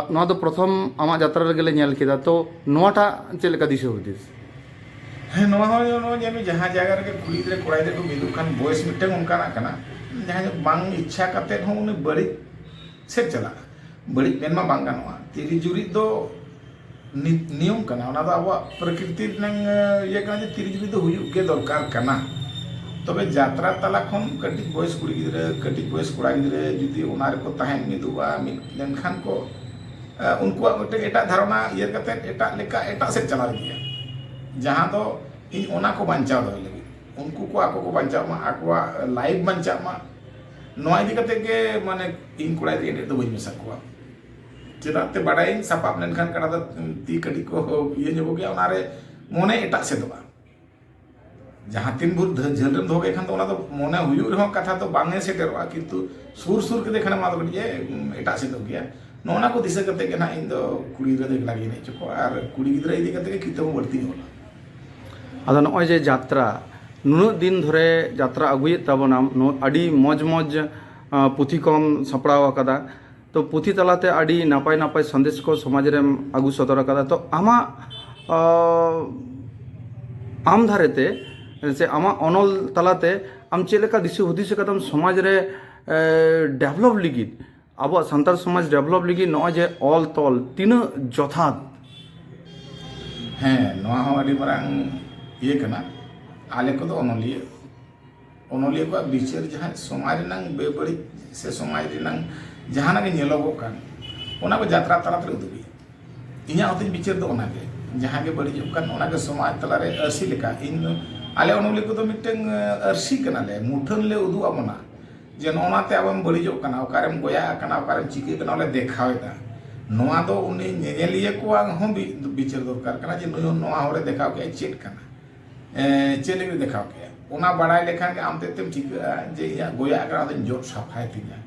ᱱᱚᱣᱟ ᱫᱚ ᱯᱨᱚᱛᱷᱚᱢ ᱟᱢᱟᱜ ᱡᱟᱛᱨᱟ ᱨᱮᱜᱮ ᱞᱮ ᱧᱮᱞ ᱠᱮᱫᱟ᱾ ᱛᱚ ᱱᱚᱣᱟᱴᱟᱜ ᱪᱮᱫ ᱞᱮᱠᱟ ᱫᱤᱥᱟᱹ ᱦᱩᱫᱤᱥ? ᱦᱮᱸ, ᱱᱚᱣᱟ ᱦᱚᱸ ᱱᱚᱜᱼᱚᱭ ᱧᱮᱞ ᱢᱮ, ᱡᱟᱦᱟᱸ ᱡᱟᱭᱜᱟ ᱨᱮᱜᱮ ᱠᱩᱲᱤ ᱜᱤᱫᱽᱨᱟᱹ ᱠᱚᱲᱟ ᱜᱤᱫᱽᱨᱟᱹ ᱠᱚ ᱢᱤᱫᱚᱜ ᱠᱷᱟᱱ ᱵᱚᱭᱮᱥ ᱢᱤᱫᱴᱟᱝ ᱚᱱᱠᱟᱱᱟᱜ ᱠᱟᱱᱟ, ᱡᱟᱦᱟᱸᱭ ᱫᱚ ᱵᱟᱝ ᱤᱪᱪᱷᱟ ᱠᱟᱛᱮᱫ ᱦᱚᱸ ᱩᱱᱤ ᱵᱟᱹᱲᱤᱡ ᱥᱮᱫ ᱪᱟᱞᱟᱜᱼᱟ᱾ ᱵᱟᱹᱲᱤᱡ ᱢᱮᱱ ᱢᱟ ᱵᱟᱝ ᱜᱟᱱᱚᱜᱼᱟ, ᱛᱤᱨᱤ ᱡᱩᱨᱤ ᱫᱚ ᱱᱤ-, ᱱᱤᱭᱚᱢ ᱠᱟᱱᱟ, ᱚᱱᱟ ᱫᱚ ᱟᱵᱚᱣᱟᱜ ᱯᱨᱚᱠᱨᱤᱛᱤ ᱨᱮᱱᱟᱝ ᱤᱭᱟᱹ ᱠᱟᱱᱟ ᱡᱮ ᱛᱤᱨᱤ ᱡᱩᱨᱤ ᱫᱚ ᱦᱩᱭᱩᱜ ᱜᱮ ᱫᱚᱨᱠᱟᱨ ᱠᱟᱱᱟ᱾ ᱛᱚᱵᱮ ᱡᱟᱛᱨᱟ ᱛᱟᱞᱟ ᱠᱷᱚᱱ ᱠᱟᱹᱴᱤᱡ ᱵᱚᱭᱮᱥ ᱠᱩᱲᱤ ᱜᱤᱫᱽᱨᱟᱹ, ᱠᱟᱹᱴᱤᱡ ᱵᱚᱭᱮᱥ ᱠᱚᱲᱟ ᱜᱤᱫᱽᱨᱟᱹ ᱡᱩᱫᱤ ᱚᱱᱟ ᱨᱮᱠᱚ ᱛᱟᱦᱮᱸ ᱢᱤᱫᱚᱜᱼᱟ, ᱢᱤᱫ ᱞᱮᱱᱠᱷᱟᱱ ᱠᱚ, ᱩᱱᱠᱩᱣᱟᱜ ᱢᱤᱫᱴᱮᱱ ᱮᱴᱟᱜ ᱫᱷᱟᱨᱚᱱᱟ ᱤᱭᱟᱹ ᱠᱟᱛᱮᱫ ᱮᱴᱟᱜ ᱞᱮᱠᱟ ᱮᱴᱟᱜ ᱥᱮᱫ ᱪᱟᱞᱟᱣ ᱤᱫᱤᱜᱼᱟ, ᱡᱟᱦᱟᱸ ᱫᱚ ᱤᱧ ᱚᱱᱟ ᱠᱚ ᱵᱟᱧᱪᱟᱣ ᱫᱚᱦᱚᱭ ᱞᱟᱹᱜᱤᱫ, ᱩᱱᱠᱩ ᱠᱚ ᱟᱠᱚ ᱠᱚ ᱵᱟᱧᱪᱟᱣ ᱢᱟ, ᱟᱠᱚᱣᱟᱜ ᱞᱟᱭᱤᱯᱷ ᱵᱟᱧᱪᱟᱜ ᱢᱟ, ᱱᱚᱣᱟ ᱤᱫᱤ ᱠᱟᱛᱮᱫ ᱜᱮ ᱢᱟᱱᱮ ᱤᱧ ᱠᱚᱲᱟ ᱜᱤᱫᱽᱨᱟᱹ ᱮᱱᱮᱡ ᱫᱚ ᱵᱟᱹᱧ ᱢᱮᱥᱟ ᱠᱚᱣᱟ᱾ ᱪᱮᱫᱟᱜ ᱛᱮ ᱵᱟᱰᱟᱭᱟᱹᱧ, ᱥᱟᱯᱟᱵ ᱞᱮᱱᱠᱷᱟᱱ ᱠᱟᱰᱟ ᱫᱚ ᱛᱤ ᱠᱟᱹᱴᱤᱡ ᱠᱚ ᱤᱭᱟᱹ ᱧᱚᱜᱚᱜ ᱜᱮᱭᱟ, ᱚᱱᱟᱨᱮ ᱢᱚᱱᱮ ᱮᱴᱟᱜ ᱥᱮᱫᱚᱜᱼᱟ᱾ ᱡᱟᱦᱟᱸ ᱛᱤᱱ ᱵᱷᱳᱨ ᱫᱷᱟᱹ-, ᱡᱷᱟᱹᱞ ᱨᱮᱢ ᱫᱚᱦᱚ ᱠᱮᱫ ᱠᱷᱟᱱ ᱫᱚ ᱚᱱᱟ ᱫᱚ ᱢᱚᱱᱮ ᱦᱩᱭᱩᱜ ᱨᱮᱦᱚᱸ ᱠᱟᱛᱷᱟ ᱫᱚ ᱵᱟᱝ ᱮ ᱥᱮᱴᱮᱨᱚᱜᱼᱟ, ᱠᱤᱱᱛᱩ ᱥᱩᱨ ᱥᱩᱨ ᱠᱮᱫᱮ ᱠᱷᱟᱱᱮᱢ ᱚᱱᱟ ᱫᱚ ᱠᱟᱹᱴᱤᱡ ᱮ, ᱩᱢ, ᱮᱴᱟᱜ ᱥᱮᱫᱚᱜ ᱜᱮᱭᱟ᱾ ᱱᱚᱜᱼᱚ ᱱᱟ ᱠᱚ ᱫᱤᱥᱟᱹ ᱠᱟᱛᱮ ᱜᱮ ᱱᱟᱦᱟᱜ ᱤᱧ ᱫᱚ ᱠᱩᱲᱤ ᱜᱤᱫᱽᱨᱟᱹ ᱫᱚ ᱮᱠᱞᱟ ᱜᱮᱧ ᱮᱱᱮᱡ ᱦᱚᱪᱚ ᱠᱚᱣᱟ, ᱟᱨ ᱠᱩᱲᱤ ᱜᱤᱫᱽᱨᱟᱹ ᱤᱫᱤ ᱠᱟᱛᱮ ᱜᱮ ᱠᱤᱛᱟᱹᱵ ᱦᱚᱸ ᱵᱟᱹᱲᱛᱤᱧ ᱚᱞᱟ᱾ ᱟᱫᱚ ᱱᱚᱜᱼᱚᱭ ᱡᱮ ᱡᱟᱛᱨᱟ, ᱱᱩᱱᱟᱹᱜ ᱫᱤᱱ ᱫᱷᱚᱨᱮ ᱡᱟᱛᱨᱟ ᱟᱹᱜᱩᱭᱮᱫ ᱛᱟᱵᱚᱱᱟᱢ, ᱱᱚ-, ᱟᱹᱰᱤ ᱢᱚᱡᱽ ᱢᱚᱡᱽ, ᱟ, ᱯᱩᱛᱷᱤ ᱠᱚᱢ ᱥᱟᱯᱲᱟᱣ ᱟᱠᱟᱫᱟ᱾ ᱛᱚ ᱯᱩᱛᱷᱤ ᱛᱟᱞᱟᱛᱮ ᱟᱹᱰᱤ ᱱᱟᱯᱟᱭ ᱱᱟᱯᱟᱭ ᱥᱟᱸᱫᱮᱥ ᱠᱚ ᱥᱚᱢᱟᱡᱽ ᱨᱮᱢ ᱟᱹᱜᱩ ᱥᱚᱫᱚᱨ ᱟᱠᱟᱫᱟ᱾ ᱛᱚ ᱟᱢᱟᱜ, ᱟ, ᱟᱢ ᱫᱷᱟᱨᱮᱛᱮ ᱥᱮ ᱟᱢᱟᱜ ᱚᱱᱚᱞ ᱛᱟᱞᱟᱛᱮ ᱟᱢ ᱪᱮᱫ ᱞᱮᱠᱟ ᱫᱤᱥᱟᱹ ᱦᱩᱫᱤᱥ ᱟᱠᱟᱫᱟᱢ ᱥᱚᱢᱟᱡᱽ ᱨᱮ ᱰᱮᱵᱷᱞᱚᱯ ᱞᱟᱹᱜᱤᱫ, ᱟᱵᱚᱣᱟᱜ ᱥᱟᱱᱛᱟᱲ ᱥᱚᱢᱟᱡᱽ ᱰᱮᱵᱷᱞᱚᱯ ᱞᱟᱹᱜᱤᱫ ᱱᱚᱜᱼᱚᱭ ᱡᱮ ᱚᱞ ᱛᱚᱞ ᱛᱤᱱᱟᱹᱜ ᱡᱚᱛᱷᱟᱛ? ᱦᱮᱸ, ᱱᱚᱣᱟ ᱦᱚᱸ ᱟᱹᱰᱤ ᱢᱟᱨᱟᱝ ᱤᱭᱟᱹ ᱠᱟᱱᱟ᱾ ᱟᱞᱮ ᱠᱚᱫᱚ ᱚᱱᱚᱞᱤᱭᱟᱹ, ᱚᱱᱚᱞᱤᱭᱟᱹ ᱠᱚᱣᱟᱜ ᱵᱤᱪᱟᱹᱨ ᱡᱟᱦᱟᱸ ᱥᱚᱢᱟᱡᱽ ᱨᱮᱱᱟᱝ ᱵᱮᱵᱟᱹᱲᱤᱡ ᱥᱮ ᱥᱚᱢᱟᱡᱽ ᱨᱮᱱᱟᱝ ᱡᱟᱦᱟᱱᱟᱜ ᱜᱮ ᱧᱮᱞᱚᱜᱚᱜ ᱠᱟᱱ, ᱚᱱᱟ ᱠᱚ ᱡᱟᱛᱨᱟ ᱛᱟᱞᱟ ᱛᱮᱞᱮ ᱩᱫᱩᱜᱮᱫ᱾ ᱤᱧᱟᱹᱜ ᱦᱚᱸᱛᱤᱧ ᱵᱤᱪᱟᱹᱨ ᱫᱚ ᱚᱱᱟᱜᱮ, ᱡᱟᱦᱟᱸ ᱜᱮ ᱵᱟᱹᱲᱤᱡᱚᱜ ᱠᱟᱱ ᱚᱱᱟᱜᱮ ᱥᱚᱢᱟᱡᱽ ᱛᱟᱞᱟᱨᱮ ᱟᱹᱨᱥᱤ ᱞᱮᱠᱟ᱾ ᱤᱧ ᱫᱚ, ᱟᱞᱮ ᱚᱱᱚᱞᱤᱭᱟᱹ ᱠᱚᱫᱚ ᱢᱤᱫᱴᱟᱝ ᱟᱹᱨᱥᱤ ᱠᱟᱱᱟᱞᱮ, ᱢᱩᱴᱷᱟᱹᱱ ᱞᱮ ᱩᱫᱩᱜ ᱟᱵᱚᱱᱟ ᱡᱮ ᱱᱚᱜᱼᱚ ᱱᱟᱛᱮ ᱟᱢᱮᱢ ᱵᱟᱹᱲᱤᱡᱚᱜ ᱠᱟᱱᱟ, ᱚᱠᱟᱨᱮᱢ ᱜᱚᱭᱟᱜ ᱟᱠᱟᱱᱟ, ᱚᱠᱟᱨᱮᱢ ᱪᱤᱠᱟᱹᱜ ᱠᱟᱱᱟ, ᱚᱱᱟ ᱞᱮ ᱫᱮᱠᱷᱟᱣ ᱮᱫᱟ᱾ ᱱᱚᱣᱟ ᱫᱚ ᱩᱱᱤ ᱧᱮᱧᱮᱞᱤᱭᱟᱹ ᱠᱚᱣᱟᱜ ᱦᱚᱸ ᱵᱤ- ᱵᱤᱪᱟᱹᱨ ᱫᱚᱨᱠᱟᱨ ᱠᱟᱱᱟ ᱡᱮ ᱱᱩᱭ ᱱᱚᱣᱟ ᱦᱚᱲᱮ ᱫᱮᱠᱷᱟᱣ ᱠᱮᱫᱼᱟ, ᱪᱮᱫ ᱠᱟᱱᱟ, ᱮᱸ, ᱪᱮᱫ ᱞᱟᱹᱜᱤᱫ ᱮ ᱫᱮᱠᱷᱟᱣ ᱠᱮᱫᱼᱟ᱾ ᱚᱱᱟ ᱵᱟᱲᱟᱭ ᱞᱮᱠᱷᱟᱱ ᱜᱮ ᱟᱢ ᱛᱮᱫ ᱛᱮᱢ ᱴᱷᱤᱠᱟᱹᱜᱼᱟ ᱡᱮ ᱤᱧᱟᱹᱜ ᱜᱚᱭᱟᱜ ᱟᱠᱟᱱᱟ, ᱚᱱᱟᱧ ᱡᱚᱫ ᱥᱟᱯᱷᱟᱭ ᱛᱤᱧᱟ᱾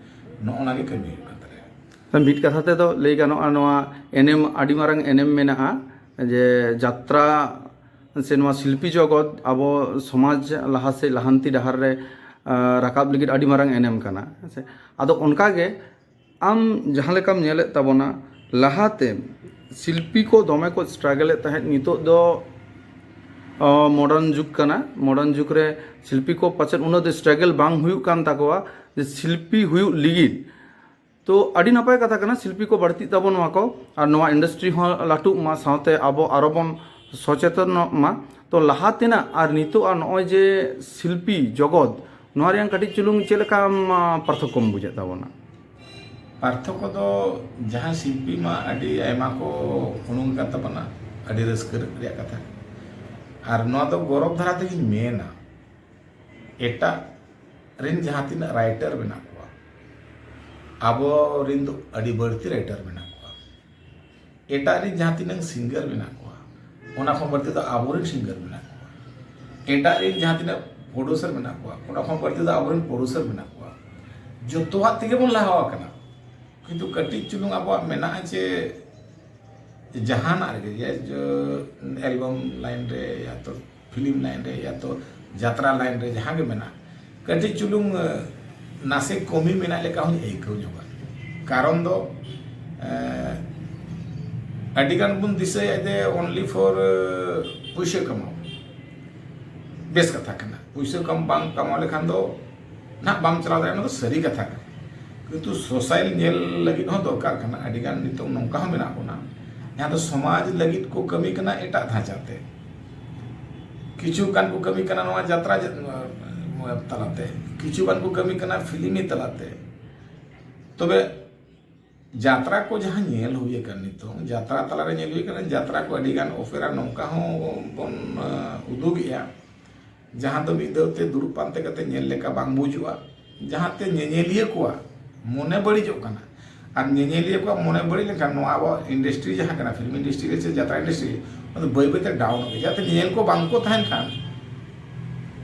ᱱᱚᱜᱼᱚ ᱱᱟ ᱜᱮ ᱠᱟᱹᱢᱤ ᱦᱩᱭᱩᱜ ᱠᱟᱱ ᱛᱟᱞᱮᱭᱟ᱾ ᱢᱤᱫ ᱠᱟᱛᱷᱟ ᱛᱮᱫᱚ ᱞᱟᱹᱭ ᱜᱟᱱᱚᱜᱼᱟ, ᱱᱚᱣᱟ ᱮᱱᱮᱢ ᱟᱹᱰᱤ ᱢᱟᱨᱟᱝ ᱮᱱᱮᱢ ᱢᱮᱱᱟᱜᱼᱟ ᱡᱮ ᱡᱟᱛᱨᱟ ᱥᱮ ᱱᱚᱣᱟ ᱥᱤᱞᱯᱤ ᱡᱚᱜᱚᱛ ᱟᱵᱚ ᱥᱚᱢᱟᱡᱽ ᱞᱟᱦᱟ ᱥᱮᱫ ᱞᱟᱦᱟᱱᱛᱤ ᱰᱟᱦᱟᱨ ᱨᱮ ᱨᱟᱠᱟᱵ ᱞᱟᱹᱜᱤᱫ ᱟᱹᱰᱤ ᱢᱟᱨᱟᱝ ᱮᱱᱮᱢ ᱠᱟᱱᱟ᱾ ᱟᱫᱚ ᱚᱱᱠᱟᱜᱮ ᱟᱢ ᱡᱟᱦᱟᱸ ᱞᱮᱠᱟᱢ ᱧᱮᱞᱮᱫ ᱛᱟᱵᱚᱱᱟ, ᱞᱟᱦᱟᱛᱮ ᱥᱤᱞᱯᱤ ᱠᱚ ᱫᱚᱢᱮ ᱠᱚ ᱥᱴᱨᱟᱜᱮᱞᱮᱫ ᱛᱟᱦᱮᱸᱫ, ᱱᱤᱛᱚᱜ ᱫᱚ ᱢᱚᱰᱟᱨᱱ ᱡᱩᱜᱽ ᱠᱟᱱᱟ᱾ ᱢᱚᱰᱟᱨᱱ ᱡᱩᱜᱽ ᱨᱮ ᱥᱤᱞᱯᱤ ᱠᱚ ᱯᱟᱪᱮᱫ ᱩᱱᱟᱹᱜ ᱫᱚ ᱥᱴᱨᱟᱜᱮᱞ ᱵᱟᱝ ᱦᱩᱭᱩᱜ ᱠᱟᱱ ᱛᱟᱠᱚᱣᱟ᱾ ᱡᱮ ᱥᱤᱞᱯᱤ ᱦᱩᱭᱩᱜ ᱞᱟᱹᱜᱤᱫ ᱛᱚ ᱟᱹᱰᱤ ᱱᱟᱯᱟᱭ ᱠᱟᱛᱷᱟ ᱠᱟᱱᱟ, ᱥᱤᱞᱯᱤ ᱠᱚ ᱵᱟᱹᱲᱛᱤᱜ ᱛᱟᱵᱚᱱ ᱢᱟ ᱠᱚ ᱟᱨ ᱱᱚᱣᱟ ᱤᱱᱰᱟᱥᱴᱨᱤ ᱦᱚᱸ ᱞᱟᱹᱴᱩᱜ ᱢᱟ, ᱥᱟᱶᱛᱮ ᱟᱵᱚ ᱟᱨᱚ ᱵᱚᱱ ᱥᱚᱪᱮᱛᱚᱱᱚᱜ ᱢᱟ᱾ ᱛᱚ ᱞᱟᱦᱟ ᱛᱮᱱᱟᱜ ᱟᱨ ᱱᱤᱛᱚᱜ ᱟᱨ ᱱᱚᱜᱼᱚᱭ ᱡᱮ ᱥᱤᱞᱯᱤ ᱡᱚᱜᱚᱛ, ᱱᱚᱣᱟ ᱨᱮᱭᱟᱝ ᱠᱟᱹᱴᱤᱡ ᱪᱩᱞᱩᱝ ᱪᱮᱫ ᱞᱮᱠᱟᱢ ᱯᱟᱨᱛᱷᱚᱠᱠᱚᱢ ᱵᱩᱡᱮᱫ ᱛᱟᱵᱚᱱᱟ? ᱯᱟᱨᱛᱷᱚᱠᱠᱚ ᱫᱚ ᱡᱟᱦᱟᱸ ᱥᱤᱞᱯᱤ ᱢᱟ ᱟᱹᱰᱤ ᱟᱭᱢᱟ ᱠᱚ ᱩᱰᱩᱝ ᱟᱠᱟᱫ ᱛᱟᱵᱚᱱᱟ, ᱟᱹᱰᱤ ᱨᱟᱹᱥᱠᱟᱹ ᱨᱮᱭᱟᱜ ᱠᱟᱛᱷᱟ᱾ ᱟᱨ ᱱᱚᱣᱟ ᱫᱚ ᱜᱚᱨᱚᱵᱽ ᱫᱷᱟᱨᱟ ᱛᱮᱜᱮᱧ ᱢᱮᱱᱟ, ᱮᱴᱟᱜ ᱨᱮᱱ ᱡᱟᱦᱟᱸ ᱛᱤᱱᱟᱹᱜ ᱨᱟᱭᱴᱟᱨ ᱢᱮᱱᱟᱜ ᱠᱚᱣᱟ, ᱟᱵᱚ ᱨᱮᱱ ᱫᱚ ᱟᱹᱰᱤ ᱵᱟᱹᱲᱛᱤ ᱨᱟᱭᱴᱟᱨ ᱢᱮᱱᱟᱜ ᱠᱚᱣᱟ᱾ ᱮᱴᱟᱜ ᱨᱮᱱ ᱡᱟᱦᱟᱸ ᱛᱤᱱᱟᱹᱜ ᱥᱤᱝᱜᱟᱨ ᱢᱮᱱᱟᱜ ᱠᱚᱣᱟ, ᱚᱱᱟ ᱠᱷᱚᱱ ᱵᱟᱹᱲᱛᱤ ᱫᱚ ᱟᱵᱚᱨᱮᱱ ᱥᱤᱝᱜᱟᱨ ᱢᱮᱱᱟᱜ ᱠᱚᱣᱟ᱾ ᱮᱴᱟᱜ ᱨᱮᱱ ᱡᱟᱦᱟᱸ ᱛᱤᱱᱟᱹᱜ ᱯᱨᱚᱰᱩᱥᱟᱨ ᱢᱮᱱᱟᱜ ᱠᱚᱣᱟ, ᱚᱱᱟ ᱠᱷᱚᱱ ᱵᱟᱹᱲᱛᱤ ᱫᱚ ᱟᱵᱚᱨᱮᱱ ᱯᱨᱚᱰᱩᱥᱟᱨ ᱢᱮᱱᱟᱜ ᱠᱚᱣᱟ᱾ ᱡᱚᱛᱚᱣᱟᱜ ᱛᱮᱜᱮ ᱵᱚᱱ ᱞᱟᱦᱟ ᱟᱠᱟᱱᱟ, ᱠᱤᱱᱛᱩ ᱠᱟᱹᱴᱤᱡ ᱪᱩᱞᱩᱝ ᱟᱵᱚᱣᱟᱜ ᱢᱮᱱᱟᱜᱼᱟ ᱡᱮ ᱡᱟᱦᱟᱱᱟᱜ ᱨᱮᱜᱮ, ᱡᱮ ᱮᱞᱵᱟᱢ ᱞᱟᱭᱤᱱ ᱨᱮ, ᱭᱟ ᱛᱚ ᱯᱷᱤᱞᱢ ᱞᱟᱭᱤᱱ ᱨᱮ, ᱭᱟ ᱛᱚ ᱡᱟᱛᱨᱟ ᱞᱟᱭᱤᱱ ᱨᱮ, ᱡᱟᱦᱟᱸ ᱜᱮ ᱢᱮᱱᱟᱜ, ᱠᱟᱹᱴᱤᱡ ᱪᱩᱞᱩᱝ ᱱᱟᱥᱮ ᱠᱚᱢᱤ ᱢᱮᱱᱟᱜ ᱞᱮᱠᱟ ᱦᱚᱸᱧ ᱟᱹᱭᱠᱟᱹᱣ ᱧᱚᱜᱟ᱾ ᱠᱟᱨᱚᱱ ᱫᱚ ᱟᱹᱰᱤ ᱜᱟᱱ ᱵᱚᱱ ᱫᱤᱥᱟᱹᱭᱟ ᱡᱮ only for ᱯᱩᱭᱥᱟᱹ ᱠᱟᱢᱟᱣ, ᱵᱮᱥ ᱠᱟᱛᱷᱟ ᱠᱟᱱᱟ᱾ ᱯᱩᱭᱥᱟᱹ ᱠᱟᱢ ᱵᱟᱝ ᱠᱟᱢᱟᱣ ᱞᱮᱠᱷᱟᱱ ᱫᱚ ᱱᱟᱦᱟᱜ ᱵᱟᱢ ᱪᱟᱞᱟᱣ ᱫᱟᱲᱮᱭᱟᱜᱼᱟ, ᱚᱱᱟ ᱫᱚ ᱥᱟᱹᱨᱤ ᱠᱟᱛᱷᱟ ᱠᱟᱱᱟ᱾ ᱠᱤᱱᱛᱩ ᱥᱳᱥᱟᱭᱤᱞ ᱧᱮᱞ ᱞᱟᱹᱜᱤᱫ ᱦᱚᱸ ᱫᱚᱨᱠᱟᱨ ᱠᱟᱱᱟ᱾ ᱟᱹᱰᱤ ᱜᱟᱱ ᱱᱤᱛᱚᱝ ᱱᱚᱝᱠᱟ ᱦᱚᱸ ᱢᱮᱱᱟᱜ ᱵᱚᱱᱟ, ᱡᱟᱦᱟᱸ ᱫᱚ ᱥᱚᱢᱟᱡᱽ ᱞᱟᱹᱜᱤᱫ ᱠᱚ ᱠᱟᱹᱢᱤ ᱠᱟᱱᱟ ᱮᱴᱟᱜ ᱫᱷᱟᱪᱟᱛᱮ᱾ ᱠᱤᱪᱷᱩ ᱜᱟᱱ ᱠᱚ ᱠᱟᱹᱢᱤ ᱠᱟᱱᱟ ᱱᱚᱣᱟ ᱡᱟᱛᱨᱟ ᱡᱟ-, ᱛᱟᱞᱟᱛᱮ, ᱠᱤᱪᱷᱩ ᱜᱟᱱ ᱠᱚ ᱠᱟᱹᱢᱤ ᱠᱟᱱᱟ ᱯᱷᱤᱞᱢᱤ ᱛᱟᱞᱟᱛᱮ᱾ ᱛᱚᱵᱮ ᱡᱟᱛᱨᱟ ᱠᱚ ᱡᱟᱦᱟᱸ ᱧᱮᱞ ᱦᱩᱭ ᱟᱠᱟᱱ, ᱱᱤᱛᱚᱝ ᱡᱟᱛᱨᱟ ᱛᱟᱞᱟᱨᱮ ᱧᱮᱞ ᱦᱩᱭ ᱟᱠᱟᱱᱟ, ᱡᱟᱛᱨᱟ ᱠᱚ ᱟᱹᱰᱤ ᱜᱟᱱ ᱚᱯᱮᱨᱟ ᱱᱚᱝᱠᱟ ᱦᱚᱸ ᱵᱚᱱ, ᱟ, ᱩᱫᱩᱜᱮᱜᱼᱟ, ᱡᱟᱦᱟᱸ ᱫᱚ ᱢᱤᱫ ᱫᱷᱟᱣ ᱛᱮ ᱫᱩᱲᱩᱵ ᱯᱟᱱᱛᱮ ᱠᱟᱛᱮ ᱧᱮᱞ ᱞᱮᱠᱟ ᱵᱟᱝ ᱵᱩᱡᱩᱜᱼᱟ, ᱡᱟᱦᱟᱸᱛᱮ ᱧᱮᱧᱮᱞᱤᱭᱟᱹ ᱠᱚᱣᱟᱜ ᱢᱚᱱᱮ ᱵᱟᱹᱲᱤᱡᱚᱜ ᱠᱟᱱᱟ᱾ ᱟᱨ ᱧᱮᱧᱮᱞᱤᱭᱟᱹ ᱠᱚᱣᱟᱜ ᱢᱚᱱᱮ ᱵᱟᱹᱲᱤᱡ ᱞᱮᱱᱠᱷᱟᱱ ᱱᱚᱣᱟ ᱟᱵᱚ ᱤᱱᱰᱟᱥᱴᱨᱤ ᱡᱟᱦᱟᱸ ᱠᱟᱱᱟ, ᱯᱷᱤᱞᱢ ᱤᱱᱰᱟᱥᱴᱨᱤ ᱨᱮ ᱥᱮ ᱡᱟᱛᱨᱟ ᱤᱱᱰᱟᱥᱴᱨᱤ, ᱚᱱᱟ ᱫᱚ ᱵᱟᱹᱭ ᱵᱟᱹᱭᱛᱮ ᱰᱟᱣᱩᱱᱚᱜ ᱜᱮᱭᱟ᱾ ᱡᱟᱛᱮ ᱧᱮᱧᱮᱞ ᱠᱚ ᱵᱟᱝ ᱠᱚ ᱛᱟᱦᱮᱱ ᱠᱷᱟᱱ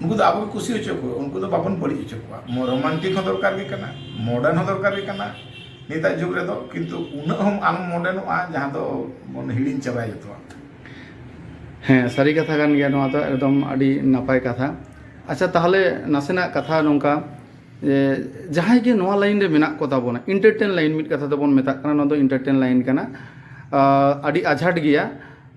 ᱩᱱᱠᱩ ᱫᱚ ᱟᱵᱚ ᱜᱮ ᱠᱩᱥᱤ ᱦᱚᱪᱚ ᱠᱚ, ᱩᱱᱠᱩ ᱫᱚ ᱵᱟᱵᱚᱱ ᱵᱟᱹᱲᱤᱡ ᱦᱚᱪᱚ ᱠᱚᱣᱟ᱾ ᱢᱚ-, ᱨᱳᱢᱟᱱᱴᱤᱠ ᱦᱚᱸ ᱫᱚᱨᱠᱟᱨ ᱜᱮ ᱠᱟᱱᱟ, ᱢᱚᱰᱟᱨᱱ ᱦᱚᱸ ᱫᱚᱨᱠᱟᱨ ᱜᱮ ᱠᱟᱱᱟ ᱱᱤᱛᱟᱜ ᱡᱩᱜᱽ ᱨᱮᱫᱚ, ᱠᱤᱱᱛᱩ ᱩᱱᱟᱹᱜ ᱦᱚᱸ ᱟᱞᱚᱢ ᱢᱚᱰᱟᱨᱱᱚᱜᱼᱟ ᱡᱟᱦᱟᱸ ᱫᱚ ᱵᱚᱱ ᱦᱤᱲᱤᱧ ᱪᱟᱵᱟᱭᱟ ᱡᱚᱛᱚᱣᱟᱜ᱾ ᱦᱮᱸ, ᱥᱟᱹᱨᱤ ᱠᱟᱛᱷᱟ ᱠᱟᱱ ᱜᱮᱭᱟ, ᱱᱚᱣᱟ ᱫᱚ ᱮᱠᱫᱚᱢ ᱟᱹᱰᱤ ᱱᱟᱯᱟᱭ ᱠᱟᱛᱷᱟ᱾ ᱟᱪᱪᱷᱟ, ᱛᱟᱦᱚᱞᱮ ᱱᱟᱥᱮᱱᱟᱜ ᱠᱟᱛᱷᱟ ᱱᱚᱝᱠᱟ, ᱡᱮ ᱡᱟᱦᱟᱸᱭ ᱜᱮ ᱱᱚᱣᱟ ᱞᱟᱭᱤᱱ ᱨᱮ ᱢᱮᱱᱟᱜ ᱠᱚ ᱛᱟᱵᱚᱱᱟ, ᱤᱱᱴᱟᱨᱴᱮᱱ ᱞᱟᱭᱤᱱ ᱢᱤᱫ ᱠᱟᱛᱷᱟ ᱛᱮᱵᱚᱱ ᱢᱮᱛᱟᱜ ᱠᱟᱱᱟ, ᱱᱚᱣᱟ ᱫᱚ ᱤᱱᱴᱟᱨᱴᱮᱱ ᱞᱟᱭᱤᱱ ᱠᱟᱱᱟ, ᱟᱸ, ᱟᱹᱰᱤ ᱟᱡᱷᱟᱴ ᱜᱮᱭᱟ᱾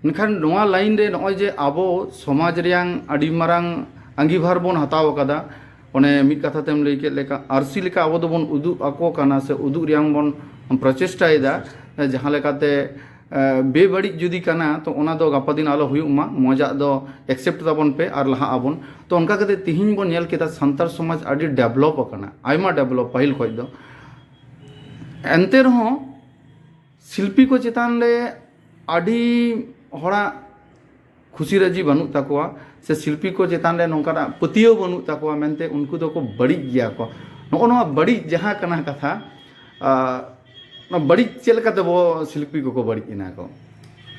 ᱢᱮᱱᱠᱷᱟᱱ ᱱᱚᱣᱟ ᱞᱟᱭᱤᱱ ᱨᱮ ᱱᱚᱜᱼᱚᱭ ᱡᱮ ᱟᱵᱚ ᱥᱚᱢᱟᱡᱽ ᱨᱮᱭᱟᱝ ᱟᱹᱰᱤ ᱢᱟᱨᱟᱝ ᱟᱸᱜᱤᱵᱷᱟᱨ ᱵᱚᱱ ᱦᱟᱛᱟᱣ ᱟᱠᱟᱫᱟ, ᱚᱱᱮ ᱢᱤᱫ ᱠᱟᱛᱷᱟ ᱛᱮᱢ ᱞᱟᱹᱭ ᱠᱮᱫ ᱞᱮᱠᱟ, ᱟᱹᱨᱥᱤ ᱞᱮᱠᱟ ᱟᱵᱚ ᱫᱚᱵᱚᱱ ᱩᱫᱩᱜ ᱟᱠᱚ ᱠᱟᱱᱟ ᱥᱮ ᱩᱫᱩᱜ ᱨᱮᱭᱟᱝ ᱵᱚᱱ ᱯᱨᱚᱪᱮᱥᱴᱟᱭᱮᱫᱟ, ᱡᱟᱦᱟᱸ ᱞᱮᱠᱟᱛᱮ, ᱮ, ᱵᱮᱵᱟᱹᱲᱤᱡ ᱡᱩᱫᱤ ᱠᱟᱱᱟ, ᱛᱚ ᱚᱱᱟ ᱫᱚ ᱜᱟᱯᱟ ᱫᱤᱱ ᱟᱞᱚ ᱦᱩᱭᱩᱜ ᱢᱟ, ᱢᱚᱡᱟᱜ ᱫᱚ ᱮᱠᱥᱮᱯᱴ ᱛᱟᱵᱚᱱ ᱯᱮ ᱟᱨ ᱞᱟᱦᱟᱜ ᱟᱵᱚᱱ᱾ ᱛᱚ ᱚᱱᱠᱟ ᱠᱟᱛᱮ ᱛᱤᱦᱤᱧ ᱵᱚᱱ ᱧᱮᱞ ᱠᱮᱫᱟ, ᱥᱟᱱᱛᱟᱲ ᱥᱚᱢᱟᱡᱽ ᱟᱹᱰᱤ ᱰᱮᱵᱷᱞᱚᱯ ᱟᱠᱟᱱᱟ, ᱟᱭᱢᱟ ᱰᱮᱵᱷᱞᱚᱯ ᱯᱟᱹᱦᱤᱞ ᱠᱷᱚᱱ ᱫᱚ᱾ ᱮᱱᱛᱮ ᱨᱮᱦᱚᱸ ᱥᱤᱞᱯᱤ ᱠᱚ ᱪᱮᱛᱟᱱ ᱨᱮ ᱟᱹᱰᱤ ᱦᱚᱲᱟᱜ ᱠᱷᱩᱥᱤ ᱨᱟᱹᱡᱤ ᱵᱟᱹᱱᱩᱜ ᱛᱟᱠᱚᱣᱟ, ᱥᱮ ᱥᱤᱞᱯᱤ ᱠᱚ ᱪᱮᱛᱟᱱ ᱨᱮ ᱱᱚᱝᱠᱟᱱᱟᱜ ᱯᱟᱹᱛᱭᱟᱹᱣ ᱵᱟᱹᱱᱩᱜ ᱛᱟᱠᱚᱣᱟ ᱢᱮᱱᱛᱮ ᱩᱱᱠᱩ ᱫᱚᱠᱚ ᱵᱟᱹᱲᱤᱡ ᱜᱮᱭᱟ ᱠᱚ᱾ ᱱᱚᱜᱼᱚ ᱱᱚᱣᱟ ᱵᱟᱹᱲᱤᱡ ᱡᱟᱦᱟᱸ ᱠᱟᱱᱟ ᱠᱟᱛᱷᱟ, ᱟᱨ ᱚᱱᱟ ᱵᱟᱹᱲᱤᱡ ᱪᱮᱫ ᱞᱮᱠᱟ ᱛᱮᱵᱚ ᱥᱤᱞᱯᱤ ᱠᱚᱠᱚ ᱵᱟᱹᱲᱤᱡ ᱮᱱᱟ ᱠᱚ?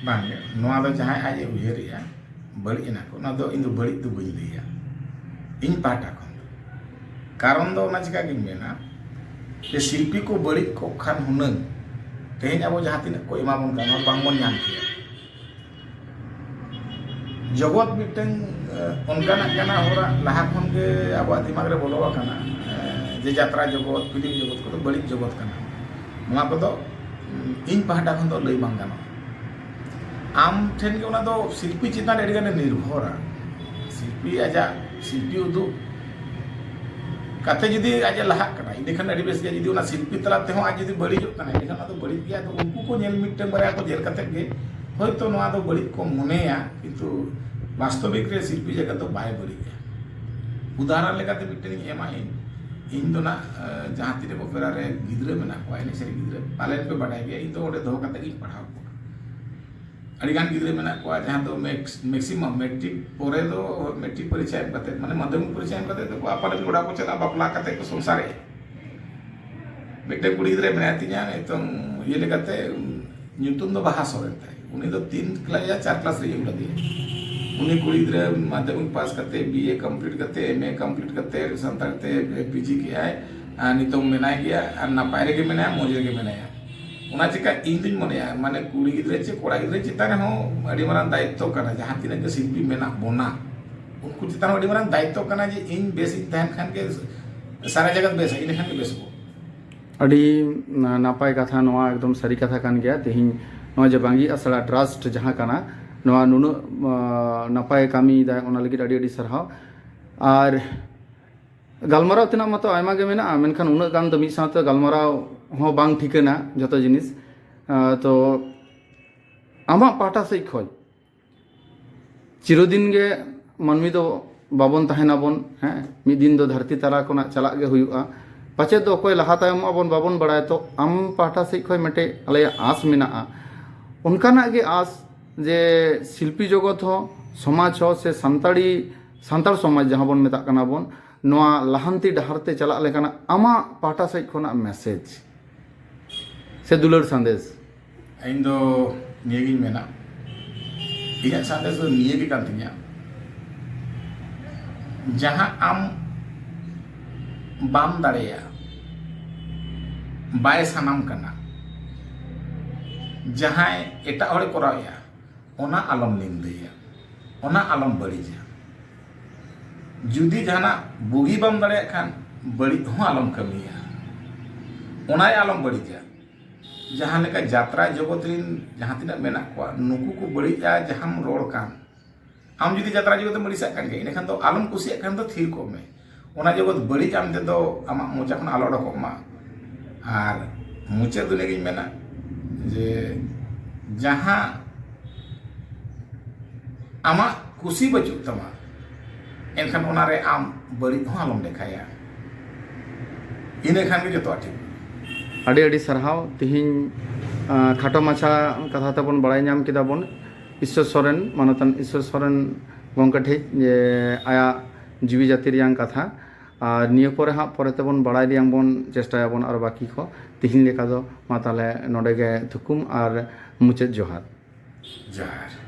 ᱵᱟᱝ, ᱱᱚᱣᱟ ᱫᱚ ᱡᱟᱦᱟᱸᱭ ᱟᱡ ᱮ ᱩᱭᱦᱟᱹᱨᱮᱜᱼᱟ, ᱵᱟᱹᱲᱤᱡ ᱮᱱᱟ ᱠᱚ, ᱚᱱᱟ ᱫᱚ ᱤᱧ ᱫᱚ ᱵᱟᱹᱲᱤᱡ ᱫᱚ ᱵᱟᱹᱧ ᱞᱟᱹᱭᱟ ᱤᱧ ᱯᱟᱦᱴᱟ ᱠᱷᱚᱱ ᱫᱚ᱾ ᱠᱟᱨᱚᱱ ᱫᱚ ᱚᱱᱟ ᱪᱤᱠᱟ ᱜᱤᱧ ᱢᱮᱱᱟ, ᱡᱮ ᱥᱤᱞᱯᱤ ᱠᱚ ᱵᱟᱹᱲᱤᱡ ᱠᱚᱜ ᱠᱷᱟᱱ ᱦᱩᱱᱟᱹᱝ ᱛᱮᱦᱮᱧ ᱟᱵᱚ ᱡᱟᱦᱟᱸ ᱛᱤᱱᱟᱹᱜ ᱠᱚ ᱮᱢᱟ ᱵᱚᱱ ᱠᱟᱱᱟ, ᱚᱱᱟ ᱵᱟᱝᱵᱚᱱ ᱧᱟᱢ ᱠᱮᱭᱟ᱾ ᱡᱚᱜᱚᱛ ᱢᱤᱫᱴᱟᱝ, ᱮ, ᱚᱱᱠᱟᱱᱟᱜ ᱠᱟᱱᱟ, ᱦᱚᱲᱟᱜ ᱞᱟᱦᱟ ᱠᱷᱚᱱ ᱜᱮ ᱟᱵᱚᱣᱟᱜ ᱫᱤᱢᱟᱜᱽ ᱨᱮ ᱵᱚᱞᱚ ᱟᱠᱟᱱᱟ, ᱮ, ᱡᱮ ᱡᱟᱛᱨᱟ ᱡᱚᱜᱚᱛ, ᱯᱷᱤᱞᱢ ᱡᱚᱜᱚᱛ ᱠᱚᱫᱚ ᱵᱟᱹᱲᱤᱡ ᱡᱚᱜᱚᱛ ᱠᱟᱱᱟ᱾ ᱱᱚᱣᱟ ᱠᱚᱫᱚ, ᱩᱸ, ᱤᱧ ᱯᱟᱦᱴᱟ ᱠᱷᱚᱱ ᱫᱚ ᱞᱟᱹᱭ ᱵᱟᱝ ᱜᱟᱱᱚᱜᱼᱟ᱾ ᱟᱢ ᱴᱷᱮᱱ ᱜᱮ ᱚᱱᱟ ᱫᱚ ᱥᱤᱞᱯᱤ ᱪᱮᱛᱟᱱ ᱨᱮ ᱟᱹᱰᱤ ᱜᱟᱱᱮ ᱱᱤᱨᱵᱷᱚᱨᱟ᱾ ᱥᱤᱞᱯᱤ ᱟᱡᱟᱜ ᱥᱤᱞᱯᱤ ᱩᱫᱩᱜ ᱠᱟᱛᱮ ᱡᱩᱫᱤ ᱟᱡ ᱮ ᱞᱟᱦᱟᱜ ᱠᱟᱱᱟ, ᱤᱱᱟᱹᱠᱷᱟᱱ ᱟᱹᱰᱤ ᱵᱮᱥ ᱜᱮᱭᱟ᱾ ᱡᱩᱫᱤ ᱚᱱᱟ ᱥᱤᱞᱯᱤ ᱛᱟᱞᱟ ᱛᱮᱦᱚᱸ ᱟᱡ ᱡᱩᱫᱤ ᱵᱟᱹᱲᱤᱡᱚᱜ ᱠᱟᱱᱟ, ᱤᱱᱟᱹᱠᱷᱟᱱ ᱚᱱᱟ ᱫᱚ ᱵᱟᱹᱲᱤᱡ ᱜᱮᱭᱟ᱾ ᱟᱫᱚ ᱩᱱᱠᱩ ᱠᱚ ᱧᱮᱞ, ᱢᱤᱫᱴᱟᱝ ᱵᱟᱨᱭᱟ ᱠᱚ ᱧᱮᱞ ᱠᱟᱛᱮ ᱜᱮ ᱦᱚᱭᱛᱳ ᱱᱚᱣᱟ ᱫᱚ ᱵᱟᱹᱲᱤᱡ ᱠᱚ ᱢᱚᱱᱮᱭᱟ, ᱠᱤᱱᱛᱩ ᱵᱟᱥᱛᱚᱵᱤᱠ ᱨᱮ ᱥᱤᱞᱯᱤ ᱡᱟᱜᱟᱛ ᱫᱚ ᱵᱟᱭ ᱵᱟᱹᱲᱤᱡᱟ᱾ ᱩᱫᱟᱦᱚᱨᱚᱱ ᱞᱮᱠᱟᱛᱮ ᱢᱤᱫᱴᱮᱱ ᱤᱧ ᱮᱢᱟ, ᱤᱧ ᱤᱧ ᱫᱚ ᱱᱟᱜ, ᱮ, ᱡᱟᱦᱟᱸ ᱛᱤᱱᱟᱹᱜ ᱚᱯᱮᱨᱟ ᱨᱮ ᱜᱤᱫᱽᱨᱟᱹ ᱢᱮᱱᱟᱜ ᱠᱚᱣᱟ, ᱮᱱᱮᱡ ᱥᱮᱨᱮᱧ ᱜᱤᱫᱽᱨᱟᱹ, ᱯᱟᱞᱮᱱ ᱯᱮ ᱵᱟᱰᱟᱭ ᱜᱮᱭᱟ, ᱤᱧ ᱫᱚ ᱚᱸᱰᱮ ᱫᱚᱦᱚ ᱠᱟᱛᱮ ᱜᱤᱧ ᱯᱟᱲᱦᱟᱣ ᱠᱚᱣᱟ᱾ ᱟᱹᱰᱤᱜᱟᱱ ᱜᱤᱫᱽᱨᱟᱹ ᱢᱮᱱᱟᱜ ᱠᱚᱣᱟ ᱡᱟᱦᱟᱸ ᱫᱚ ᱢᱮᱠᱥ-, ᱢᱮᱠᱥᱤᱢᱟᱢ ᱢᱮᱴᱨᱤᱠ ᱯᱚᱨᱮ ᱫᱚ, ᱢᱮᱴᱨᱤᱠ ᱯᱚᱨᱤᱠᱠᱷᱟ ᱮᱢ ᱠᱟᱛᱮ, ᱢᱟᱱᱮ ᱢᱟᱫᱽᱫᱷᱚᱢᱤᱠ ᱯᱚᱨᱤᱠᱠᱷᱟ ᱮᱢ ᱠᱟᱛᱮ ᱫᱚ ᱟᱯᱟᱱ ᱟᱹᱯᱤᱱ ᱚᱲᱟᱜ ᱠᱚ ᱪᱟᱞᱟᱜᱼᱟ, ᱵᱟᱯᱞᱟ ᱠᱟᱛᱮ ᱠᱚ ᱥᱚᱝᱥᱟᱨᱮᱜᱼᱟ᱾ ᱢᱤᱫᱴᱮᱱ ᱠᱩᱲᱤ ᱜᱤᱫᱽᱨᱟᱹ ᱢᱮᱱᱟᱭ ᱛᱤᱧᱟ ᱱᱤᱛᱚᱝ, ᱤᱭᱟᱹ ᱞᱮᱠᱟᱛᱮ, ᱧᱩᱛᱩᱢ ᱫᱚ ᱵᱟᱦᱟ ᱥᱚᱨᱮᱱ ᱛᱟᱭ᱾ ᱩᱱᱤ ᱫᱚ ᱛᱤᱱ ᱠᱞᱟᱥ ᱭᱟ ᱪᱟᱨ ᱠᱞᱟᱥ ᱨᱮ ᱤᱭᱟᱹ ᱞᱮᱫᱮᱭᱟ᱾ ᱩᱱᱤ ᱠᱩᱲᱤ ᱜᱤᱫᱽᱨᱟᱹ ᱢᱟᱫᱽᱫᱷᱚᱢᱤᱠ ᱯᱟᱥ ᱠᱟᱛᱮ, ᱵᱤ ᱮ ᱠᱚᱢᱯᱞᱤᱴ ᱠᱟᱛᱮ, ᱮᱢ ᱮ ᱠᱚᱢᱯᱞᱤᱴ ᱠᱟᱛᱮ, ᱥᱟᱱᱛᱟᱲ ᱛᱮ ᱯᱤ ᱡᱤ ᱠᱮᱜᱼᱟᱭ, ᱟᱨ ᱱᱤᱛᱚᱝ ᱢᱮᱱᱟᱭ ᱜᱮᱭᱟ, ᱟᱨ ᱱᱟᱯᱟᱭ ᱨᱮᱜᱮ ᱢᱮᱱᱟᱭᱟ, ᱢᱚᱡᱽ ᱨᱮᱜᱮ ᱢᱮᱱᱟᱭᱟ᱾ ᱚᱱᱟ ᱪᱤᱠᱟ ᱤᱧ ᱫᱩᱧ ᱢᱚᱱᱮᱭᱟ, ᱢᱟᱱᱮ, ᱠᱩᱲᱤ ᱜᱤᱫᱽᱨᱟᱹ ᱪᱮ ᱠᱚᱲᱟ ᱜᱤᱫᱽᱨᱟᱹ ᱪᱮᱛᱟᱱ ᱨᱮᱦᱚᱸ ᱟᱹᱰᱤ ᱢᱟᱨᱟᱝ ᱫᱟᱭᱤᱛᱛᱚ ᱠᱟᱱᱟ, ᱡᱟᱦᱟᱸ ᱛᱤᱱᱟᱹᱜ ᱜᱮ ᱥᱤᱞᱯᱤ ᱢᱮᱱᱟᱜ ᱵᱚᱱᱟ, ᱩᱱᱠᱩ ᱪᱮᱛᱟᱱ ᱦᱚᱸ ᱟᱹᱰᱤ ᱢᱟᱨᱟᱝ ᱫᱟᱭᱤᱛᱛᱚ ᱠᱟᱱᱟ ᱡᱮ ᱤᱧ ᱵᱮᱥ ᱤᱧ ᱛᱟᱦᱮᱱ ᱠᱷᱟᱱ ᱜᱮ ᱥᱟᱨᱟ ᱡᱟᱜᱟᱛ ᱵᱮᱥᱟ, ᱤᱱᱟᱹ ᱠᱷᱟᱱ ᱜᱮ ᱵᱮᱥ ᱠᱚ᱾ ᱟᱹᱰᱤ ᱱᱟ-, ᱱᱟᱯᱟᱭ ᱠᱟᱛᱷᱟ, ᱱᱚᱣᱟ ᱮᱠᱫᱚᱢ ᱥᱟᱹᱨᱤ ᱠᱟᱛᱷᱟ ᱠᱟᱱ ᱜᱮᱭᱟ᱾ ᱛᱮᱦᱮᱧ ᱱᱚᱜᱼᱚᱭ ᱡᱮ ᱵᱟᱝᱜᱤ ᱟᱥᱲᱟ ᱴᱨᱟᱥᱴ ᱡᱟᱦᱟᱸ ᱠᱟᱱᱟ, ᱱᱚᱣᱟ ᱱᱩᱱᱟᱹᱜ, ᱟ, ᱱᱟᱯᱟᱭ ᱠᱟᱹᱢᱤᱭᱮᱫᱟᱭ, ᱚᱱᱟ ᱞᱟᱹᱜᱤᱫ ᱟᱹᱰᱤ ᱟᱹᱰᱤ ᱥᱟᱨᱦᱟᱣ᱾ ᱟᱨ ᱜᱟᱞᱢᱟᱨᱟᱣ ᱛᱮᱱᱟᱜ ᱢᱟᱛᱚ ᱟᱭᱢᱟ ᱜᱮ ᱢᱮᱱᱟᱜᱼᱟ, ᱢᱮᱱᱠᱷᱟᱱ ᱩᱱᱟᱹᱜ ᱜᱟᱱ ᱫᱚ ᱢᱤᱫ ᱥᱟᱶᱛᱮ ᱜᱟᱞᱢᱟᱨᱟᱣ ᱦᱚᱸ ᱵᱟᱝ ᱴᱷᱤᱠᱟᱹᱱᱟ ᱡᱚᱛᱚ ᱡᱤᱱᱤᱥ᱾ ᱟ, ᱛᱚ ᱟᱢᱟᱜ ᱯᱟᱦᱴᱟ ᱥᱮᱫ ᱠᱷᱚᱱ ᱪᱤᱨᱚᱫᱤᱱ ᱜᱮ ᱢᱟᱹᱱᱢᱤ ᱫᱚ ᱵᱟᱵᱚᱱ ᱛᱟᱦᱮᱱᱟᱵᱚᱱ, ᱦᱮᱸ, ᱢᱤᱫ ᱫᱤᱱ ᱫᱚ ᱫᱷᱟᱹᱨᱛᱤ ᱛᱟᱞᱟ ᱠᱷᱚᱱᱟᱜ ᱪᱟᱞᱟᱜ ᱜᱮ ᱦᱩᱭᱩᱜᱼᱟ᱾ ᱯᱟᱪᱮᱫ ᱫᱚ ᱚᱠᱚᱭ ᱞᱟᱦᱟ ᱛᱟᱭᱚᱢᱚᱜ ᱟᱵᱚᱱ ᱵᱟᱵᱚᱱ ᱵᱟᱲᱟᱭᱟ᱾ ᱛᱚ ᱟᱢ ᱯᱟᱦᱴᱟ ᱥᱮᱫ ᱠᱷᱚᱱ ᱢᱤᱫᱴᱮᱡ ᱟᱞᱮᱭᱟᱜ ᱟᱸᱥ ᱢᱮᱱᱟᱜᱼᱟ, ᱚᱱᱠᱟᱱᱟᱜ ᱜᱮ ᱟᱸᱥ ᱡᱮ ᱥᱤᱞᱯᱤ ᱡᱚᱜᱚᱛ ᱦᱚᱸ, ᱥᱚᱢᱟᱡᱽ ᱦᱚᱸ, ᱥᱮ ᱥᱟᱱᱛᱟᱲᱤ, ᱥᱟᱱᱛᱟᱲ ᱥᱚᱢᱟᱡᱽ ᱡᱟᱦᱟᱸ ᱵᱚᱱ ᱢᱮᱛᱟᱜ ᱠᱟᱱᱟ ᱵᱚᱱ, ᱱᱚᱣᱟ ᱞᱟᱦᱟᱱᱛᱤ ᱰᱟᱦᱟᱨ ᱛᱮ ᱪᱟᱞᱟᱜ ᱞᱮᱠᱟᱱᱟᱜ ᱟᱢᱟᱜ ᱯᱟᱦᱴᱟ ᱥᱮᱫ ᱠᱷᱚᱱᱟᱜ ᱢᱮᱥᱮᱡᱽ ᱥᱮ ᱫᱩᱞᱟᱹᱲ ᱥᱟᱸᱫᱮᱥ? ᱤᱧ ᱫᱚ ᱱᱤᱭᱟᱹᱜᱤᱧ ᱢᱮᱱᱟ, ᱤᱧᱟᱹᱜ ᱥᱟᱸᱫᱮᱥ ᱫᱚ ᱱᱤᱭᱟᱹ ᱜᱮ ᱠᱟᱱ ᱛᱤᱧᱟ, ᱡᱟᱦᱟᱸ ᱟᱢ ᱵᱟᱢ ᱫᱟᱲᱮᱭᱟᱜᱼᱟ, ᱵᱟᱭ ᱥᱟᱱᱟᱢ ᱠᱟᱱᱟ, ᱡᱟᱦᱟᱸᱭ ᱮᱴᱟᱜ ᱦᱚᱲᱮ ᱠᱚᱨᱟᱣᱮᱫᱼᱟ, ᱚᱱᱟ ᱟᱞᱚᱢ ᱱᱤᱱᱫᱟᱹᱭᱟ, ᱚᱱᱟ ᱟᱞᱚᱢ ᱵᱟᱹᱲᱤᱡᱟ᱾ ᱡᱩᱫᱤ ᱡᱟᱦᱟᱱᱟᱜ ᱵᱩᱜᱤ ᱵᱟᱢ ᱫᱟᱲᱮᱭᱟᱜ ᱠᱷᱟᱱ, ᱵᱟᱹᱲᱤᱡ ᱦᱚᱸ ᱟᱞᱚᱢ ᱠᱟᱹᱢᱤᱭᱟ, ᱚᱱᱟᱭ ᱟᱞᱚᱢ ᱵᱟᱹᱲᱤᱡᱟ᱾ ᱡᱟᱦᱟᱸ ᱞᱮᱠᱟ ᱡᱟᱛᱨᱟ ᱡᱚᱜᱚᱛ ᱨᱤᱱ ᱡᱟᱦᱟᱸ ᱛᱤᱱᱟᱹᱜ ᱢᱮᱱᱟᱜ ᱠᱚᱣᱟ, ᱱᱩᱠᱩ ᱠᱚ ᱵᱟᱹᱲᱤᱡᱼᱟ ᱡᱟᱦᱟᱸᱢ ᱨᱚᱲ ᱠᱟᱱ, ᱟᱢ ᱡᱩᱫᱤ ᱡᱟᱛᱨᱟ ᱡᱚᱜᱚᱛ ᱮᱢ ᱟᱹᱲᱤᱥᱟᱜ ᱠᱟᱱ ᱜᱮᱭᱟ, ᱤᱱᱟᱹᱠᱷᱟᱱ ᱫᱚ ᱟᱞᱚᱢ ᱠᱩᱥᱤᱭᱟᱜ ᱠᱷᱟᱱ ᱫᱚ ᱛᱷᱤᱨ ᱠᱚᱜ ᱢᱮ᱾ ᱚᱱᱟ ᱡᱚᱜᱚᱛ ᱵᱟᱹᱲᱤᱡ ᱟᱢ ᱛᱮᱫᱚ ᱟᱢᱟᱜ ᱢᱚᱪᱟ ᱠᱷᱚᱱ ᱟᱞᱚ ᱚᱰᱚᱠᱚᱜ ᱢᱟ᱾ ᱟᱨ ᱢᱩᱪᱟᱹᱫ ᱫᱚ ᱱᱤᱭᱟᱹᱜᱤᱧ ᱢᱮᱱᱟ ᱡᱮ ᱡᱟᱦᱟᱸ ᱟᱢᱟᱜ ᱠᱩᱥᱤ ᱵᱟᱹᱪᱩᱜ ᱛᱟᱢᱟ, ᱮᱱᱠᱷᱟᱱ ᱚᱱᱟᱨᱮ ᱟᱢ ᱵᱟᱹᱲᱤᱡ ᱦᱚᱸ ᱟᱞᱚᱢ ᱞᱮᱠᱷᱟᱭᱟ᱾ ᱤᱱᱟᱹ ᱠᱷᱟᱱ ᱜᱮ ᱡᱚᱛᱚᱣᱟᱜ ᱴᱷᱤᱠ᱾ ᱟᱹᱰᱤ ᱟᱹᱰᱤ ᱥᱟᱨᱦᱟᱣ᱾ ᱛᱤᱦᱤᱧ ᱟᱸ, ᱠᱷᱟᱴᱚ ᱢᱟᱪᱷᱟ ᱠᱟᱛᱷᱟ ᱛᱮᱵᱚᱱ ᱵᱟᱲᱟᱭ ᱧᱟᱢ ᱠᱮᱫᱟ ᱵᱚᱱ ᱤᱥᱥᱚᱨ ᱥᱚᱨᱮᱱ, ᱢᱟᱱᱚᱛᱟᱱ ᱤᱥᱥᱚᱨ ᱥᱚᱨᱮᱱ ᱜᱚᱢᱠᱮ ᱴᱷᱮᱡ ᱡᱮ ᱟᱭᱟᱜ ᱡᱤᱣᱤ ᱡᱟᱹᱛᱤ ᱨᱮᱭᱟᱝ ᱠᱟᱛᱷᱟ᱾ ᱟᱨ ᱱᱤᱭᱟᱹ ᱯᱚᱨᱮ ᱦᱟᱸᱜ ᱯᱚᱨᱮ ᱛᱮᱵᱚᱱ ᱵᱟᱲᱟᱭ ᱨᱮᱭᱟᱝ ᱵᱚᱱ ᱪᱮᱥᱴᱟᱭᱟᱵᱚᱱ ᱟᱨ ᱵᱟᱹᱠᱤ ᱠᱚ᱾ ᱛᱤᱦᱤᱧ ᱞᱮᱠᱟ ᱫᱚ ᱢᱟ ᱛᱟᱦᱞᱮ ᱱᱚᱰᱮ ᱜᱮ ᱛᱷᱩᱠᱩᱢ ᱟᱨ ᱢᱩᱪᱟᱹᱫ ᱡᱚᱦᱟᱨ᱾ ᱡᱚᱦᱟᱨ᱾